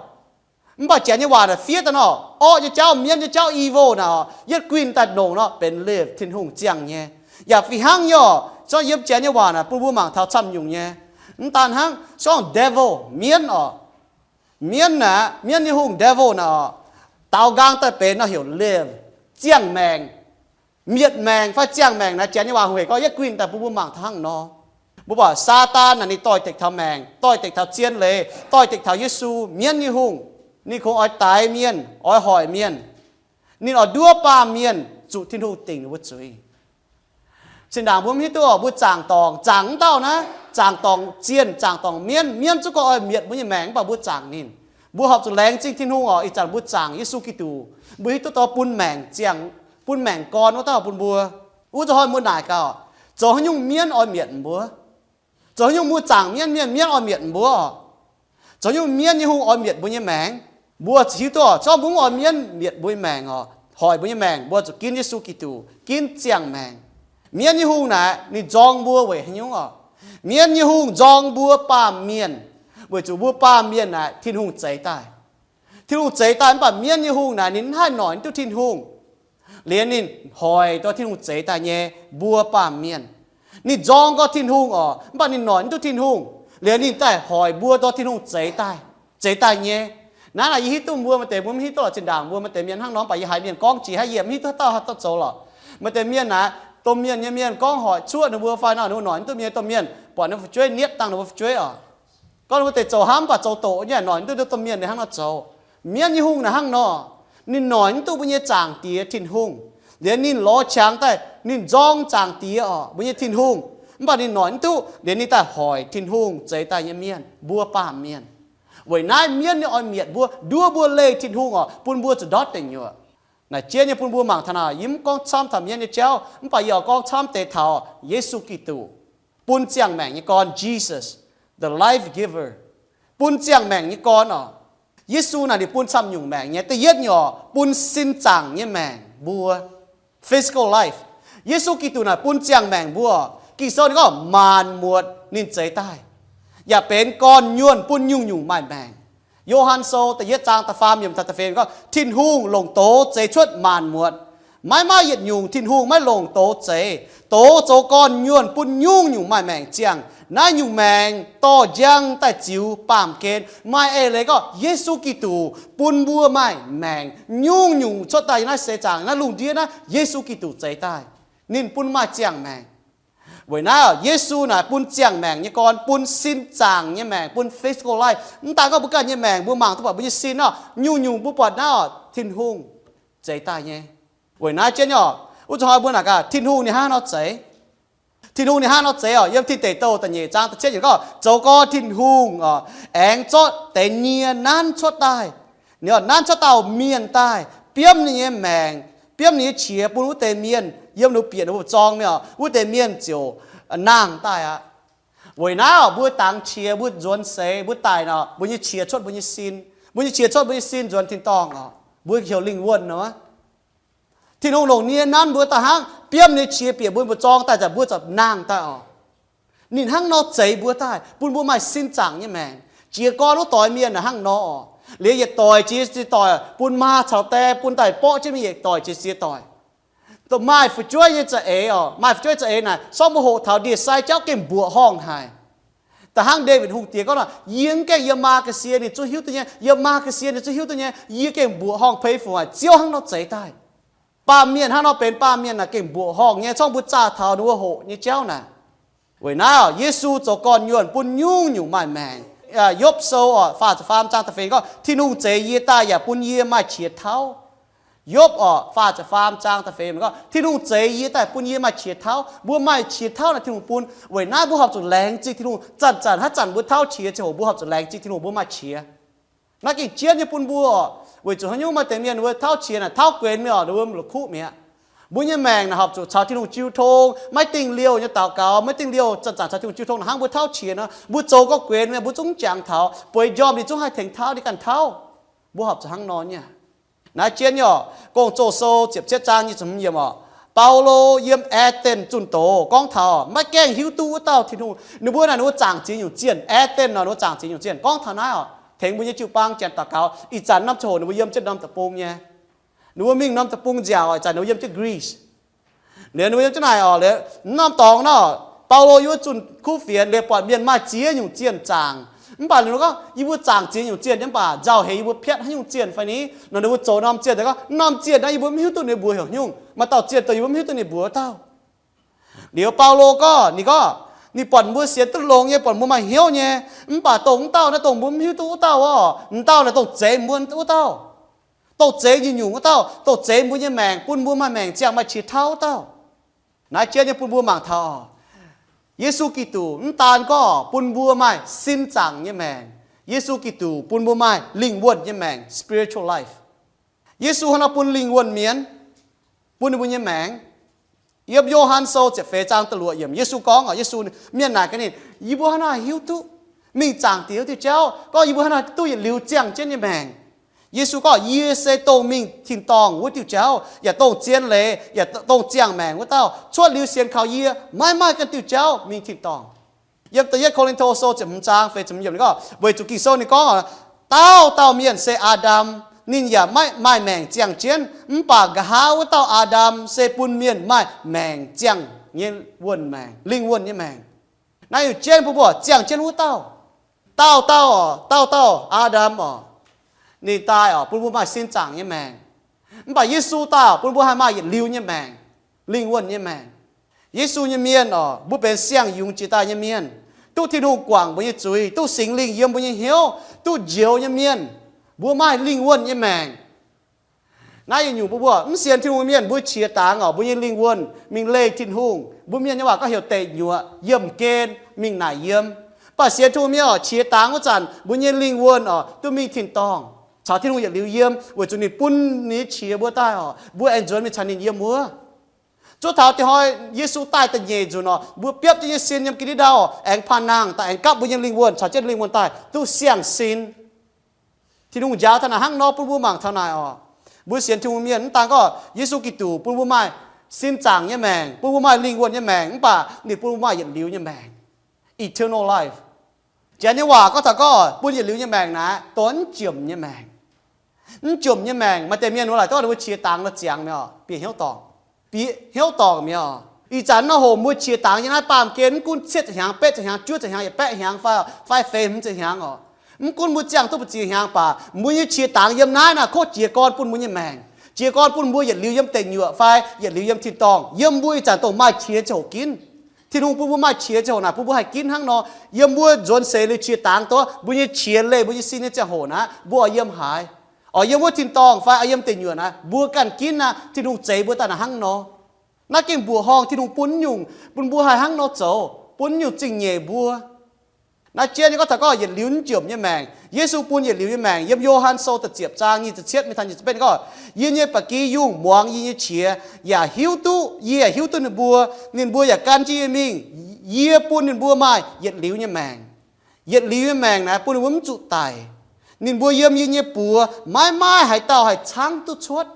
Mv baac Janx nyei waac naaic fiev daaih nor, orqv nyei jauv, mienv nyei jauv, evil naaic, yietv guinh daaih nongc nor benx live, Tin-Hungh ziangh nyei. Yaac fih hnangv nyei orqc, zorqv yiem Janx nyei waac naaic bun mbuo mangc taux camv nyungc nyei. Mv daan hnangv, zorqv devil, mienv orqc. Mienv naaic, mienv nyei hungh devil naaic orqc, daaux nqaang daaih benx nor heuc live, ziangh maengc. Mietc maengc fai ziangh maengc naaiv Janx nyei waac hungh hec gorngv yietv guinh daaih bun mbuo mangc taux hnangv nor. Mbuo buatc Saadaan naaic ninh doix-dekc taux maengc, doix-dekc taux zien leiz, doix-dekc taux Yesu, mienv nyei hungh. Ninh kungx oix daix mienh, oix hoic mienh. Ninh oix nduov baamh mienh zuqc Tin-Hungh dingc ninh mbuo zuiz. Zinh ndaangc mbuo mv hiuv duqv orqc, mbuo zaangc dorngc, zaangc mv dauh naaiv, zaangc dorngc zienh, zaangc dorngc mienv, mienv zungv gorngv oix mietc mbuo nyei maengc mv baac mbuo zaangc ninh. Mbuo horpc zuqc laengz zingh Tin-Hungh orqc, ih zanc mbuo zaangc Yesu Giduc, mbuo hiuv duqv dorh bun maengc ziangh, bun maengc gorn wuov dauh bun mbuo. Wuov zuqc hnoi mbuo naaic gaax, zoux haaix nyungc mienv oix mietc mbuo? Zoux haaix nyungc mbuo zaangc mienv, mienv, mienv oix mietc mbuo orqc? Zoux haaix nyungc mienv nyei hungh oix mietc mbuo nyei maengc? Mbuo ziouc hiuv duqv orqc, zorqv mbuo mv oix mienv mietc mbuo nyei maengc orqc, hoic mbuo nyei maengc, mbuo zuqc ginv Yesu Giduc, ginv ziangh maengc. Mienv nyei hungh naaic ninh nzorng mbuo weic haaix nyungc orqc? Mienv nyei hungh nzorng mbuo baamh mienh, weic zuqc mbuo baamh mienh naaic Tin-Hungh zeix daaih. Tin-Hungh zeix daaih mv baac mienv nyei hungh naaic ninh mv haih noic duqv Tin-Hungh, liuz ninh hoic dorh Tin-Hungh zeix daaih nyei mbuo baamh mienh. Ninh nzorng gorx Tin-Hungh orqc, mv baac ninh noic mv duqv Tin-Hungh, liuz ninh daaih hoic mbuo dorh Tin-Hungh zeix daaih, zeix daaih nyei. Naaiv naaic yie hiuv duqv mbuo maaih deix mbuo mv hiuv duqv lorqc, zinh ndaangc mbuo maaih deix mienh hnangv nor, mv baac yie haiz mienh gorngv jiex haiv yie mv hiuv duqv haaix dauh haaix dauh zoux lorqc. Maaih deix mienh naaic, domh mienh nyei mienh gorngv hoic cuoqv ninh mbuo fai nor, ninh mbuo noic mv duqv mienh, domh mienh buatc ninh mbuo fu'jueiv nietv dangh ninh mbuo fu'jueiv orqc. Gorngv ninh mbuo deix zoux hnamv mv baac zoux doqc nyei, noic mv duqv domh mienh ninh hnangv nor zoux. Mienv nyei hungh naaic hnangv nor, ninh noic mv duqv mbuo nyei Zaangc Diex Tin-Hungh. Liuz ninh lorz qangx daaih, ninh nzorng Zaangc Diex orqc, mbuo nyei Tin-Hungh, mv baac ninh noic mv duqv, liuz ninh daaih hoic Tin-Hungh zeix daaih nyei mienh, mbuo baamh mienh. Weic naaiv mienv nyei oix mietc mbuo, nduov mbuo leih Tin-Hungh orqc, bun mbuo zuqc ndortv deic nyuoqc. Naaic jien nyei bun mbuo mangc taux naaic, yie mv gorngv camv taux mienv nyei jauv, mv baac yie oix gorngv camv deix taux Yesu Giduc, bun ziangh maengc nyei gorn, Jesus, the life giver, bun ziangh maengc nyei gorn orqc. Yesu naaic ninh bun camv nyungc maengc nyei. Da'yietv nyungc orqc, bun sin zaangc nyei maengc mbuo, physical life. Yesu Giduc naaic bun ziangh maengc mbuo. Ging-Sou ninh gorngv maanc muotc ninh zeix daaih, yaac benx gorn-nyuonh bun nyungc-nyungc maaih maengc. Yo^han Sou da'yietv zaang da'faam yiemc taux da'feix gorngv, Tin-Hungh longc doz zeix cuotv maanc muotc. Maiv maaih yietc nyungc Tin-Hungh maiv longc doz zeix. Doz zoux gorn-nyuonh bun nyungc-nyungc maaih maengc ziangh. Naaiv nyungc maengc dorh njang daaih ziux baamh gen. Maaih eix leiz gorngv Yesu Giduc bun mbuo maaih maengc. Nyungc-nyungc cuotv daaih yiem naaiv seix zaangc, naaiv lungh ndiev naaiv, Yesu Giduc zeix daaih. Ninh bun maaih ziangh maengc. Weic naaiv Yesu naaic bun ziangh maengc nyei gorn, bun sin zaangc nyei maengc, bun physical life. Mv daan gorngv mbuo ganh nyei maengc, mbuo mangc duqv buatc mbuo nyei sin orqc, nyungc-nyungc mbuo buatc naaiv orqc, Tin-Hungh zeix daaih nyei. Weic naaiv jienv orqc, wuov zuqc hnoi mbuo naaic gaax Tin-Hungh ninh hnangv nor zeix. Tin-Hungh ninh hnangv nor zeix orqc, yiem Tin Deic Douh da'nyeic zaang da'cietv yiemc gorngv, zoux gorn Tin-Hungh orqc, aengx zorqv deix nie nanv cuotv daaih. Ninh orqc nanv cuotv dauh mienh daaih, biomv ninh nyei maengc, biomv ninh nyei qiex bun wuov deix mienh yiem ninh bieqc ninh mbuo zorng mingh orqc, wuov deix mienh ziouc nangh daaih aqv. Weic naaiv orqc, mbuo dangx qiex, mbuo nzuonx seix, mbuo daic nor, mbuo nyei qiex cuotv mbuo nyei sin. Mbuo nyei qiex cuotv mbuo nyei sin nzuonx tin-dorngh orqc, mbuo heuc lingh wuonh nor. Tin-Hungh longc nie nanv mbuo daaih hnangv, biomv ninh nyei qiex bieqc mbuo mbu'zorng daaih, mbuo ziouc nangh daaih orqc. Ninh hnangv nor zeix mbuo daaih, bun mbuo maaih sin zaangc nyei maengc. Jiez gorn wuov doix mienh hnangv nor orqc. Liuz yietc doic jiex ziex doic, bun maa caux die bun daaih borqv jienv mingh yietc doic jiex ziex doic. Maaih fu'jueiv nyei za'eix orqc, maaih fu'jueiv za'eix naaic, sortv mbuo hoqc taux ndie-sai jauv gengh mbuoqc horngh haic. Da'hnangv Ndaawitv Hungh Diex gorngv nor, yie mv gaengh yiem maa ga'sie ninh zungv hiuv duqv nyei, yiem maa ga'sie ninh zungv hiuv duqv nyei, yie gengh mbuoqc horngh pei fungc haic, Ziouv hnangv nor zeix daaih. Baamh mienh hnangv nor benx baamh mienh naaic gengh mbuoqc horngh nyei, sortv mbuo zaah taux ninh mbuo hoqc nyei jauv naaic. Weic naaiv orqc, Yesu zoux gorn-nyuonh bun nyungc-nyungc maaih maengc. Yopv Sou orqc, faah ziepc faam zaang da'feix gorngv, Tin-Hungh zeix yie daaih yaac bun yie maaih qiex tauv. Yopv orqc, faah ziepc faam zaang da'feix gorngv, Tin-Hungh zeix yie daaih bun yie maaih qiex tauv. Mbuo maaih qiex tauv naaic Tin-Hungh bun. Weic naaiv mbuo horpc zuqc laengz zingh Tin-Hungh. Zanc-zanc haaix zanc mbuo tauv qiex ziangh hoc mbuo horpc zuqc laengz zingh Tin-Hungh mbuo maaih qiex. Naaiv gengh jienv nyei bun mbuo orqc. Weic zuqc haaix nyungc maaih deix mienh ninh mbuo tauv qiex naaic tauv guenx mingh orqc, ninh mbuo la'kuqv mi'aqv. Mbuo nyei maengc naaic horpc zuqc caux Tin-Hungh jiu tong, maiv dingh liouh nyei daux gaux, maiv dingh liouh zanc-zanc caux Tin-Hungh jiu tong. Hnangv mbuo tauv qiex nor, mbuo zoux gorngv guenx mingh mbuo zungv jangx taux, bueix njormh ninh zungv haih tengx tauv, ninh ganh tauv. Mbuo horpc zuqc hnangv nor nyei. Naaiv jienv nyei orqc, Gong-Zoh Sou ziepc cietv zaang nyic ziepc hmz yiemc orqc, Baulo yiem Aa^ten zunh doz gorngv taux maiv gaengh hiuv duqv wuov dauh Tin-Hungh. Ninh mbuo naaic ninh mbuo zaangc ziex nyungc zienh. Aa^ten nor ninh mbuo zaangc ziex nyungc zienh. Gorngv taux naaiv orqc, tengx mbuo nyei jiu-baang janx daux gaux. Ih zanc norm ziangh hoc ninh mbuo yiem jienv norm deic-bung nyei. Ninh mbuo mingh norm deic-bung nziaauc, ih zanc ninh mbuo yiem jienv Greece. Liuz ninh mbuo yiem jienv naaic orqc, liuz norm dorngx nor, Baulo yiem wuov zunh kuv fienx liuz buatc mienh maaih ziex nyungc zienh zaangc. Mv baac ninh mbuo gorngv, yie mbuo zaangc ziex nyungc zienh nyei, mv baac nzauh heix yie mbuo piatv haaix nyungc zienh fai ni? Nor ninh mbuo zoux norm zienh, gorngv, norm zienh naaiv yie mbuo mv hiuv duqv ninh mbuox heuc nyungc. Maaih dauh zienh dongh yie mbuo mv hiuv duqv ninh mbuox wuov dauh. Liuz Baulo gorngv, ninh gorngv, ninh buatc mbuo sienx duqv longx nyei, buatc mbuo maaih hnyouv nyei, mv baac dongh wuov dauh naaiv dongh mbuo mv hiuv duqv wuov dauh orqc. M'dauh naaic dongh zeix mbuo wuov dauh, dongh zeix nyungc-nyungc wuov dauh, dongh zeix mbuo nyei maengc, bun mbuo maaih maengc ziangh, maaih qiex tauv wuov dauh. Naaiv jienv nyei bun mbuo mangc taux, Yesu Giduc mv daan gorngv bun mbuo maaih sin zaangc nyei maengc. Yesu Giduc bun mbuo maaih lingh wuonh nyei maengc, spiritual life. Yesu hnangv naaiv bun lingh wuonh mienh, bun ninh mbuo nyei maengc. Yiem Yo^han Sou ziepc feix zaang da'luoqc yiemc, Yesu gorngv, Yesu, mienh naaic gaax ninh, yie mbuo hnangv naaiv hiuv duqv mingh zaangc Diex wuov diuh jauv, gorngv yie mbuo hnangv naaiv duqv yietc liuz ziangh jienv nyei maengc. Yesu gorngv, yie se dongh mingh tin-dorngh wuov diuh jauv, yaac dongh zien leiz, yaac dongh ziangh maengc wuov dauh. Cuotv liuz sienx kaux yie, maiv maaih ganh diuh jauv mingh tin-dorngh. Yiem da'yietv Ko^lin^to Sou ziepc hmz zaang feix ziepc hmz yiemc ninh gorngv, weic zuqc Ging-Sou ninh gorngv, dauh dauh mienh se Aa^ndam, ninh yaac maiv maaih maengc ziangh jienv, mv baac nqa'haav wuov dauh Aa^ndam se bun mienh maaih maengc ziangh nyei wuonh maengc, lingh wuonh nyei maengc. Naaiv yaac jienv bun mbuo ziangh jienv wuov dauh. Dauh dauh, dauh dauh Aa^ndam orqc, ninh daaih orqc bun mbuo maaih sin zaangc nyei maengc. Mv baac Yesu daaih bun mbuo haih maaih yietc liuz nyei maengc, lingh wuonh nyei maengc. Yesu nyei mienh orqc, mbuo benx siang-yungz jiex daaih nyei mienh, duqv Tin-Hungh guangc mbuo nyei zuiz, duqv Singx Lingh yiem mbuo nyei hnyouv, duqv njoux nyei mienh, mbuo maaih lingh wuonh nyei maengc. Naaiv yietc nyungc mbuo, mbuo mv sienx Tin-Hungh mienh, mbuo qiex dangx orqc, mbuo nyei lingh wuonh mingh leih Tin-Hungh. Mbuo mienh nyei waac gorngv heuc deic nyuoqc, yiemh gen, mingh naaic yiem. Mv baac sienx Tin-Hungh mienh orqc, qiex dangx wuov zanc mbuo nyei lingh wuonh orqc duqv mingh tin-dorngh, caux Tin-Hungh yietc liuz yiem, weic zuqc ninh bun ninh nyei qiex mbuo daaih orqc, mbuo aengx nzuonx mingh caux ninh yiem wuov. Zuov taux diex hnoi Yesu daaih da'nyeic nzunc orqc, mbuo biopv jienv nyei sin yiem ga'ndiev ndau aengx panh nangh daaih, aengx gapv mbuo nyei lingh wuonh caux jienv lingh wuonh daaih duqv siang-sin. Tin-Hungh njaaux taux naaic hnangv nor bun mbuo mangc taux naaic orqc. Mbuo sienx Tin-Hungh mienh mv daan gorngv Yesu Giduc bun mbuo maaih sin zaangc nyei maengc, bun mbuo maaih lingh wuonh nyei maengc, mv baac ninh bun mbuo maaih yietc liuz nyei maengc, eternal life. Janx nyei waac gorngv taux gorngv bun yietc liuz nyei maengc naaic, dongh mv jomc nyei maengc. Mv jomc nyei maengc, maaih deix mienh mbuo laaic gorngv ninh mbuo qiex dangx nor ziangx mi'aqv, bieqc hnyouv dorngc, bieqc hnyouv dorngc mi'aqv. Ih zanc nor hoc mbuo qiex dangx yiem naaiv baamh gen, mv gunv cietv ziepc hnyangx, betv ziepc hnyangx, juov ziepc hnyangx, yietc baeqv hnyangx fai, fai feix hmz ziepc hnyangx orqc, mv gunv mbuo ziangh duqv buo ziex hnyangx baac, mbuo nyei qiex dangx yiem naaiv naaic kov jiez gorn bun mbuo nyei maengc, jiez gorn bun mbuo yietc liuz yiem deic nyuoqc fai yietc liuz yiem tin-dorngh, yiem mbuo ih zanc dongh maaih qiex ziangh hoc ginv. Tin-Hungh bun mbuo maaih qiex ziangh hoc naaic bun mbuo haih ginv hnangv nor. Yiem mbuo nzuonx seix liuz qiex dangx duqv, mbuo nyei qiex leih mbuo nyei sin nyei ziangh hoc naaic, mbuo oix yiem haaix? Oix yiem wuov tin-dorngh fai oix yiem deic nyuoqc naaic, mbuo ganh ginv aqv. Tin-Hungh zeix mbuo daaih naaic hnangv nor. Naaiv gengh mbuoqc horngh Tin-Hungh bun nyungc, bun mbuo haih hnangv nor zoux, bun nyungc zingh nyeic mbuo. Naaiv jienv nyei gorngv taux gorngv yietc liuz mv jomc nyei maengc. Yesu bun yietc liuz nyei maengc. Yiem Yo^han Sou da'ziepc zaang nyic ziepc cietv mingh taux nyic ziepc betv ninh gorngv, yie nyei ba'gi yungh muangx yie nyei qiex, yaac hiuv duqv, yie yaac hiuv duqv ninh mbuo. Ninh mbuo yaac gan jienv yie mingh. Yie bun ninh mbuo maaih yietc liuz nyei maengc. Yietc liuz nyei maengc naaic bun ninh mbuo mv zuqc daic. Ninh mbuo yiem yie nyei buoz maiv maaih haaix dauh haih caangv duqv cuotv.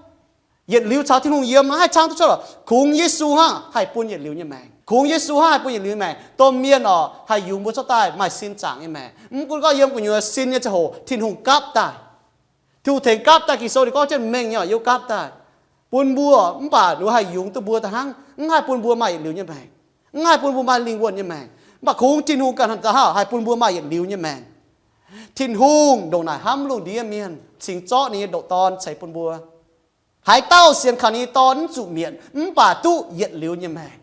Yietc liuz caux Tin-Hungh yiem haih caangv duqv cuotv lorqc, kungx Yesu hnangv haih bun yietc liuz nyei maengc. Kungx Yesu hnangv haih bun yietc liuz nyei maengc. Domh mienh orqc, haih yungz mbuo cuotv daaih maaih sin zaangc nyei maengc. Mv gunv gorngv yiem gu'nyuoz sin nyei ziangh hoc Tin-Hungh gapv daaih. Tin-Hungh tengx gapv daaih, Ging-Sou ninh gorngv jienv mengh nyei orqc, yiem gapv daaih bun mbuo, mv baac ninh haih yungz duqv mbuo daaih hnangv, mv haih bun mbuo maaih yietc liuz nyei maengc, mv haih bun mbuo maaih lingh wuonh nyei maengc. Mv baac kungx Tin-Hungh ganh hnangv daaih haih bun mbuo maaih yietc liuz nyei maengc. Tin-Hungh ndongc naaic hnamv lungh ndiev mienh, cingx zorqv ninh nyei ndoqc Dorn ceix bun mbuo. Haaix dauh sienx kaux ninh nyei Dorn mv zuqc mietc, mv baac duqv yietc liuz nyei maengc.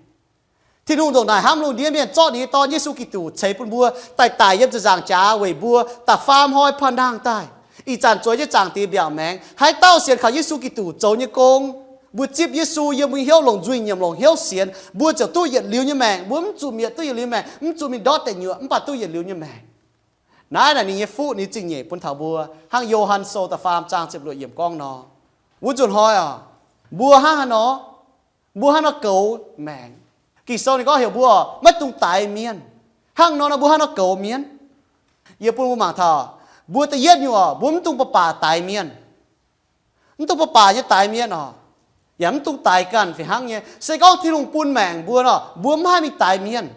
Tin-Hungh ndongc naaic hnamv lungh ndiev mienh, zorqv ninh nyei Dorn, Yesu Giduc, ceix bun mbuo, daaih daic yiem ziepc nzaangc jaax weic mbuo, da'faam hnoi panh nangh daaih. Ih zanc zueiz nyei Zaangc Diex mbiaauc maengx, haaix dauh sienx kaux Yesu Giduc zoux nyei gong, mbuo zipv Yesu yiem mbuo nyei hnyouv, longc nzuih nyiemc, longc hnyouv sienx, mbuo ziouc duqv yietc liuz nyei maengc. Mbuo mv zuqc mietc duqv yietc liuz maengc, mv zuqc mingh ndortv deic nyuoqc, mv baac duqv yietc liuz nyei maengc. Naaiv naaic ninh nyei fuqv, ninh zingh nyeic bun taux mbuo. Hnangv Yo^han Sou da'faam zaang ziepc luoqc yiemc gorngv nor, wuov nzunc hnoi oc, mbuo hnangv haaix nor, mbuo hnangv nor goux maengc. Ging-Sou ninh gorngv heuc mbuo maiv dungx daix mienh. Hnangv nor nor mbuo hnangv nor goux mienh. Yie bun mbuo mangc taux, mbuo da'yietv nyungc oc, mbuo mv dungx baac baac daix mienh. Mv dungx baac baac nyei daix mienh oc, yaac mv dungx daix ganh fih hnangv nyei. Se gorngv Tin-Hungh bun maengc mbuo nor, mbuo mv haih mingh daix mienh.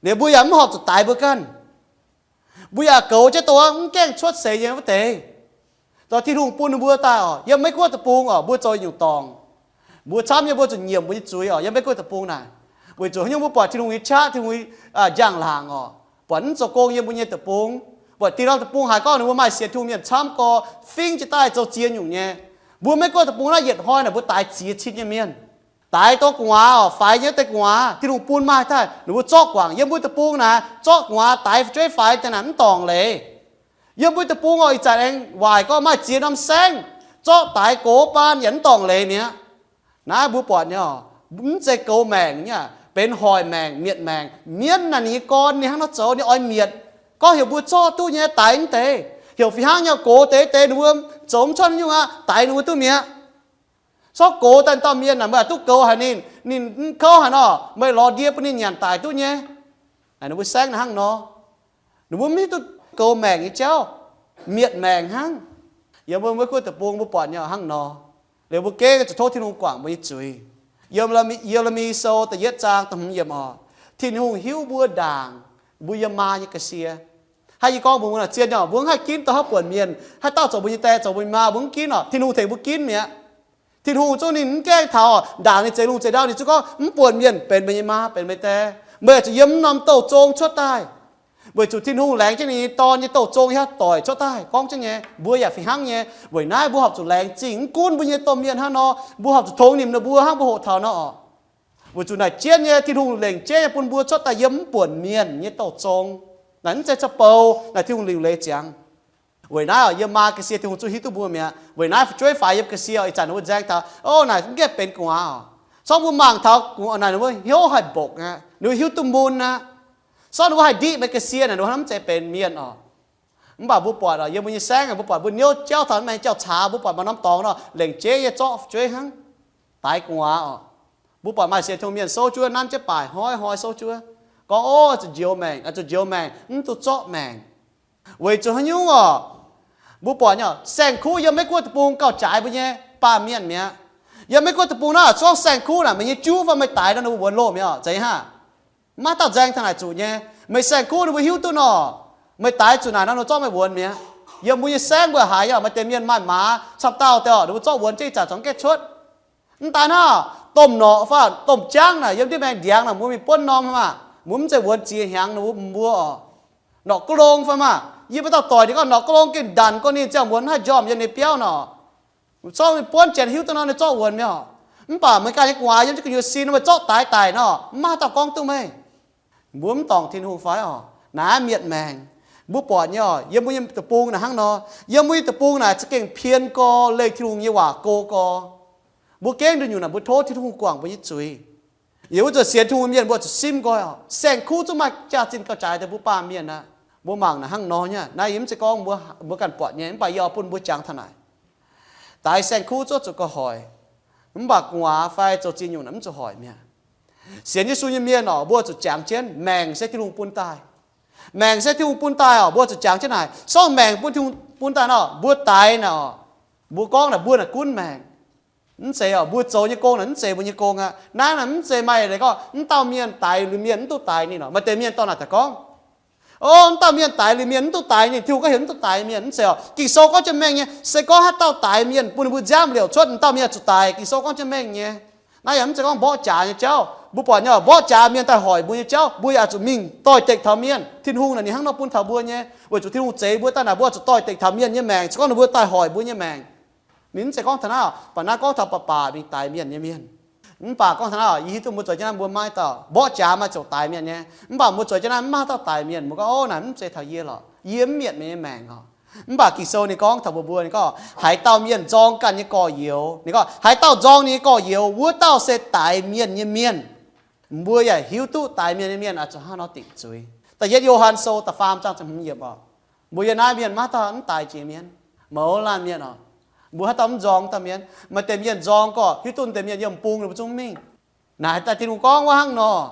Liuz mbuo yaac mv horpc zuqc daix mbuo ganh. Mbuo yaac goux jienv dongh mv gaengh cuotv seix nyei wuov deix. Dongh Tin-Hungh bun ninh mbuo daaih oc, yiem Meiv Guoqv deic-bung oc, mbuo zoux nyungc dorngc. Mbuo camv nyei, mbuo zuqc nyiemc mbuo nyei zuiz oc, yiem Meiv Guoqv deic-bung naaic. Weic zuqc haaix nyungc mbuo buatc Tin-Hungh nyei qaqv, Tin-Hungh nyei, aa, njang-laangc oc, buatc mv zoux gong yiem mbuo nyei deic-bung. Buatc dinh norm deic-bung haiz gorngv ninh mbuo maaih sienx Tin-Hungh mienh camv gorx, fingv jiez daaih zoux ziex nyungc nyei. Mbuo Meiv Guoqv deic-bung naaiv yietc hnoi naaic mbuo daix ziex cin nyei mienh. Daix dongh gu'nguaaz oc, faix nyei deix gu'nguaaz, Tin-Hungh bun maaih daaih, ninh mbuo zorqv guangc. Yiem mbuo deic-bung naaic zorqv gu'nguaaz daix fu'jueiv faix daaih naaic mv dorngc leiz. Yiem mbuo deic-bung oc, ih zanc aengx waaic gorngv maaih ziex norm saengv, zorqv daix gox baan yaac mv dorngc leiz mi'aqv. Naaiv mbuo buatc nyei oc, mv zeiz goux maengc nyei aac, benx hoic maengc, mietc maengc. Mienv naaic ninh nyei gorn ninh hnangv nor zoux, ninh oix mietc. Gorngv heuc mbuo zorqv duqv nyei daix mv deix. Heuc fih hnangv nyei gox deix deix ninh mbuo zoux mv cuotv nyungc aqv, daix ninh mbuo duqv mi'aqv. Sortv gox daaih dauh mienh naaic meih aac duqv goux haic ninh, ninh mv kouv haic nor, meih lorz ndie bun ninh nyanc daic duqv nyei. Ninh mbuo saengv naaic hnangv nor. Ninh mbuo mv hiuv duqv goux maengc nyei jauv, mietc maengc hnangv. Yiem mbuo Meiv Guoqv deic-bung mbuo buatc nyei hnangv nor. Liuz mbuo gengh zuqc tov Tin-Hungh guangc mbuo nyei zuiz. Yiem Ye^le^mi Sou da'yietv zaang da'hmz yiemc oc, Tin-Hungh hiuv mbuo ndaangc mbuo yiem maa nyei ga'sie. Hnangv yie gorngv mbuox mbuo naaic zien nyei oc, mbuo mv haih ginv dongh haaix buonc mienh, haaix dauh zoux mbuo nyei die, zoux mbuo nyei maa, mbuo mv ginv oc. Tin-Hungh tengx mbuo ginv mi'aqv. Tin-Hungh zungv ninh mv gaengh taux ndaangc ninh zeix lungh zeix ndau, ninh zungv gorngv mv buonc mienh benx meih nyei maa, benx meih die. Meih zuqc yiem mv norm douh zong cuotv daaih. Weic zuqc Tin-Hungh laengz jienv ninh nyei Dorn nyei douh zong hietv doic cuotv daaih gorngv jienv nyei. Mbuo yaac fih hnangv nyei. Weic naaiv mbuo horpc zuqc laengz zingh, mv gunv mbuo nyei domh mienh hnangv nor, mbuo horpc zuqc tongx nimc ninh mbuo hnangv mbuo hoqc taux nor oc. Weic zuqc naaic jienv nyei Tin-Hungh lengc jeiv nyei bun mbuo cuotv daaih yiem mv buonc mienh nyei douh zong. Naaic mv zeiz caux bou, naaic Tin-Hungh liuc leiz ziangx. Weic naaiv oc, yiem maa ga'sie Tin-Hungh zungv hiuv duqv mbuo mi'aqv. Weic naaiv fu'jueiv faix yiem ga'sie oc, ih zanc ninh mbuo nzaeng taux, o, naaic mv gaengh benx gu'nguaaz oc. Sorng mbuo mangc taux gu'nguaaz naaic ninh mbuo hnyouv haih mbokc aqv, ninh mbuo hiuv duqv mun aqv. Sorng ninh mbuo haih ndiqv meih ga'sie naaic ninh mbuo hnangv mv zeiz benx mienh oc. Mv baac mbuo buatc oc, yiem mbuo nyei saengv mbuo buatc mbuo niouv jauv taux mv maaih jauv-caax, mbuo buatc maaih norm dorngx nor, lengc jeiv nyei zorqv fu'jueiv hnangv, daix gu'nguaaz oc. Mbuo buatc maaih sienx Tin-Hungh mienh souv juov nanv jienv baaic hnoi hnoi souv juov, gorngv, o, zuqc njoux maengc, zuqc njoux maengc, mv duqv zorqv maengc. Weic zuqc haaix nyungc oc? Mbuo buatc nyei oc, saeng-kuv yiem Meiv Guoqv deic-bung gauh jaaix mbuo nyei baamh mienh mi'aqv. Yiem Meiv Guoqv deic-bung naaiv, gorngv saeng-kuv naaic meih nyei juv fai meih daix nor, ninh mbuo wuonx loh mi'aqv, zeiz haav? Maiv dauh nzaeng taux naaic zuqc nyei. Meih saeng-kuv ninh mbuo hiuv duqv nor, meih daix zuqc naaic nor, ninh mbuo zorqv meih wuonx mi'aqv. Yiem mbuo nyei saengv mbuo haiz nyei, maaih deix mienh maaih maaz camv dauh deix oc, ninh mbuo zorqv wuonx jienv ih zanc zungv gaengh cuotv. Mv daaih naaiv, domh norqc fai domh jangv naaic yiem ndiev maengx ndiangx naaic, mbuo mingh buonv norm fai maah, mbuo mv zeiz wuonx ziex hnyangx ninh mbuo, mbuo oc. Norqc ga'long fai maah, yie mbuo dauh doic ninh gorngv norqc ga'long gengh ndanc gorngv ninh ziangh wuonx haih njormh yiem ninh biauv nor. Zorqv mingh buonv janx hiuv duqv nor, ninh zorqv wuonx mi'aqv. Mv baac meih ganh nyei gu'nguaaz yiem jienv gu'nyuoz sin nor, meih zorqv daix daic nor, mv maaih haaix dauh gorngv duqv meih. Mbuo mv dorngc Tin-Hungh fai oc? Naaiv mietc maengc. Mbuo buatc nyei oc, yiem mbuo nyei deic-bung naaic hnangv nor. Yiem mbuo nyei deic-bung naaic za'gengh pien gorx, leih Tin-Hungh nyei waac go gorx. Mbuo gengh nduqc nyungc naaic mbuo tov Tin-Hungh guangc mbuo nyei zuiz. Yie wuov zanc sienx Tin-Hungh mienh mbuo zuqc simv nqoi oc. Saeng-kuv zungv maaih jaax-zinh gauh jaaix deix mbuo baamh mienh aqv. Mbuo mangc naaic hnangv nor nyei. Naaiv yie mv zeiz gorngv mbuo, mbuo ganh buatc nyei, mv baac yie oix bun mbuo jangx taux naaic. Daix saeng-kuv zungv zuqc gauh hoic, mv baac gu'nguaaz fai zoux ziex nyungc naaic mv zuqc hoic mi'aqv. Sienx Yesu nyei mienh oc, mbuo zuqc jangx jienv maengc se Tin-Hungh bun daaih. Maengc se Tin-Hungh bun daaih oc, mbuo zuqc jangx jienv naaic. Sorng maengc bun Tin-Hungh bun daaih nor, mbuo daix naaic oc, mbuo gorngv naaic mbuo naaic gunv maengc. Mv zeiz oc, mbuo zoux nyei gong naaic mv zeiz mbuo nyei gong aqv. Naaiv naaic mv zeiz maaih leiz gorngv mv dauh mienh daix liuz mienh mv duqv daix ninh oc. Maaih deix mienh dorh naaic daaih gorngv, o, mv dauh mienh daix liuz mienh mv duqv daix ninh, Tin-Hungh gorngv heuc mv duqv daix mienh. Mv zeiz oc, Ging-Sou gorngv jienv mengh nyei, se gorngv haaix dauh daix mienh bun ninh mbuo nziaamv liouc cuotv, m'dauh mienh zuqc daic. Ging-Sou gorngv jienv mengh nyei. Naaiv yaac mv zeiz gorngv mborqv jaax nyei jauv. Mbuo buatc nyei oc, mborqv jaax mienh daaih hoic mbuo nyei jauv, mbuo yaac zuqc mingh doix-dekc taux mienh. Tin-Hungh naaic ninh hnangv nor bun taux mbuo nyei. Weic zuqc Tin-Hungh zeix mbuo daaih naaic mbuo zuqc doix-dekc taux mienh nyei maengc, se gorngv ninh mbuo daaih hoic mbuo nyei maengc. Ninh mv zeiz gorngv taux naaiv, baac naaiv gorngv taux baac baac mingh daix mienh nyei mienh. Mv baac gorngv taux naaiv, yie hiuv duqv mbuo zueiz jienv naaiv mbuo maiv dauh mborqv jaax maaih ziouc daix mienh nyei. Mv baac mbuo zueiz jienv naaiv mv maaih dauh daix mienh. Mbuo gorngv, o, naaic mv zeiz taux yie lorqc, yie mv mietc meih nyei maengc oc. Mv baac Ging-Sou ninh gorngv taux mbuo, mbuo ninh gorngv, haaix dauh mienh nzorng ganh nyei gorx-youz, ninh gorngv, haaix dauh nzorng ninh nyei gorx-youz, wuov dauh se daix mienh nyei mienh. Mbuo yaac hiuv duqv daix mienh nyei mienh oix zuqc hnangv nor dingc zuiz. Da'yietv Yo^han Sou da'faam zaang ziepc hmz yiemc oc. Mbuo yiem naaiv mienh maiv dauh mv daix jiex mienh, mouz laanh mienh oc. Mbuo haaix dauh mv nzorng dauh mienh, maaih deix mienh nzorng gorqv hiuv duqv deix mienh yiem bung ninh mbuo zungv mingh. Naaic daaih Tin-Hungh gorngv wuov hnangv nor.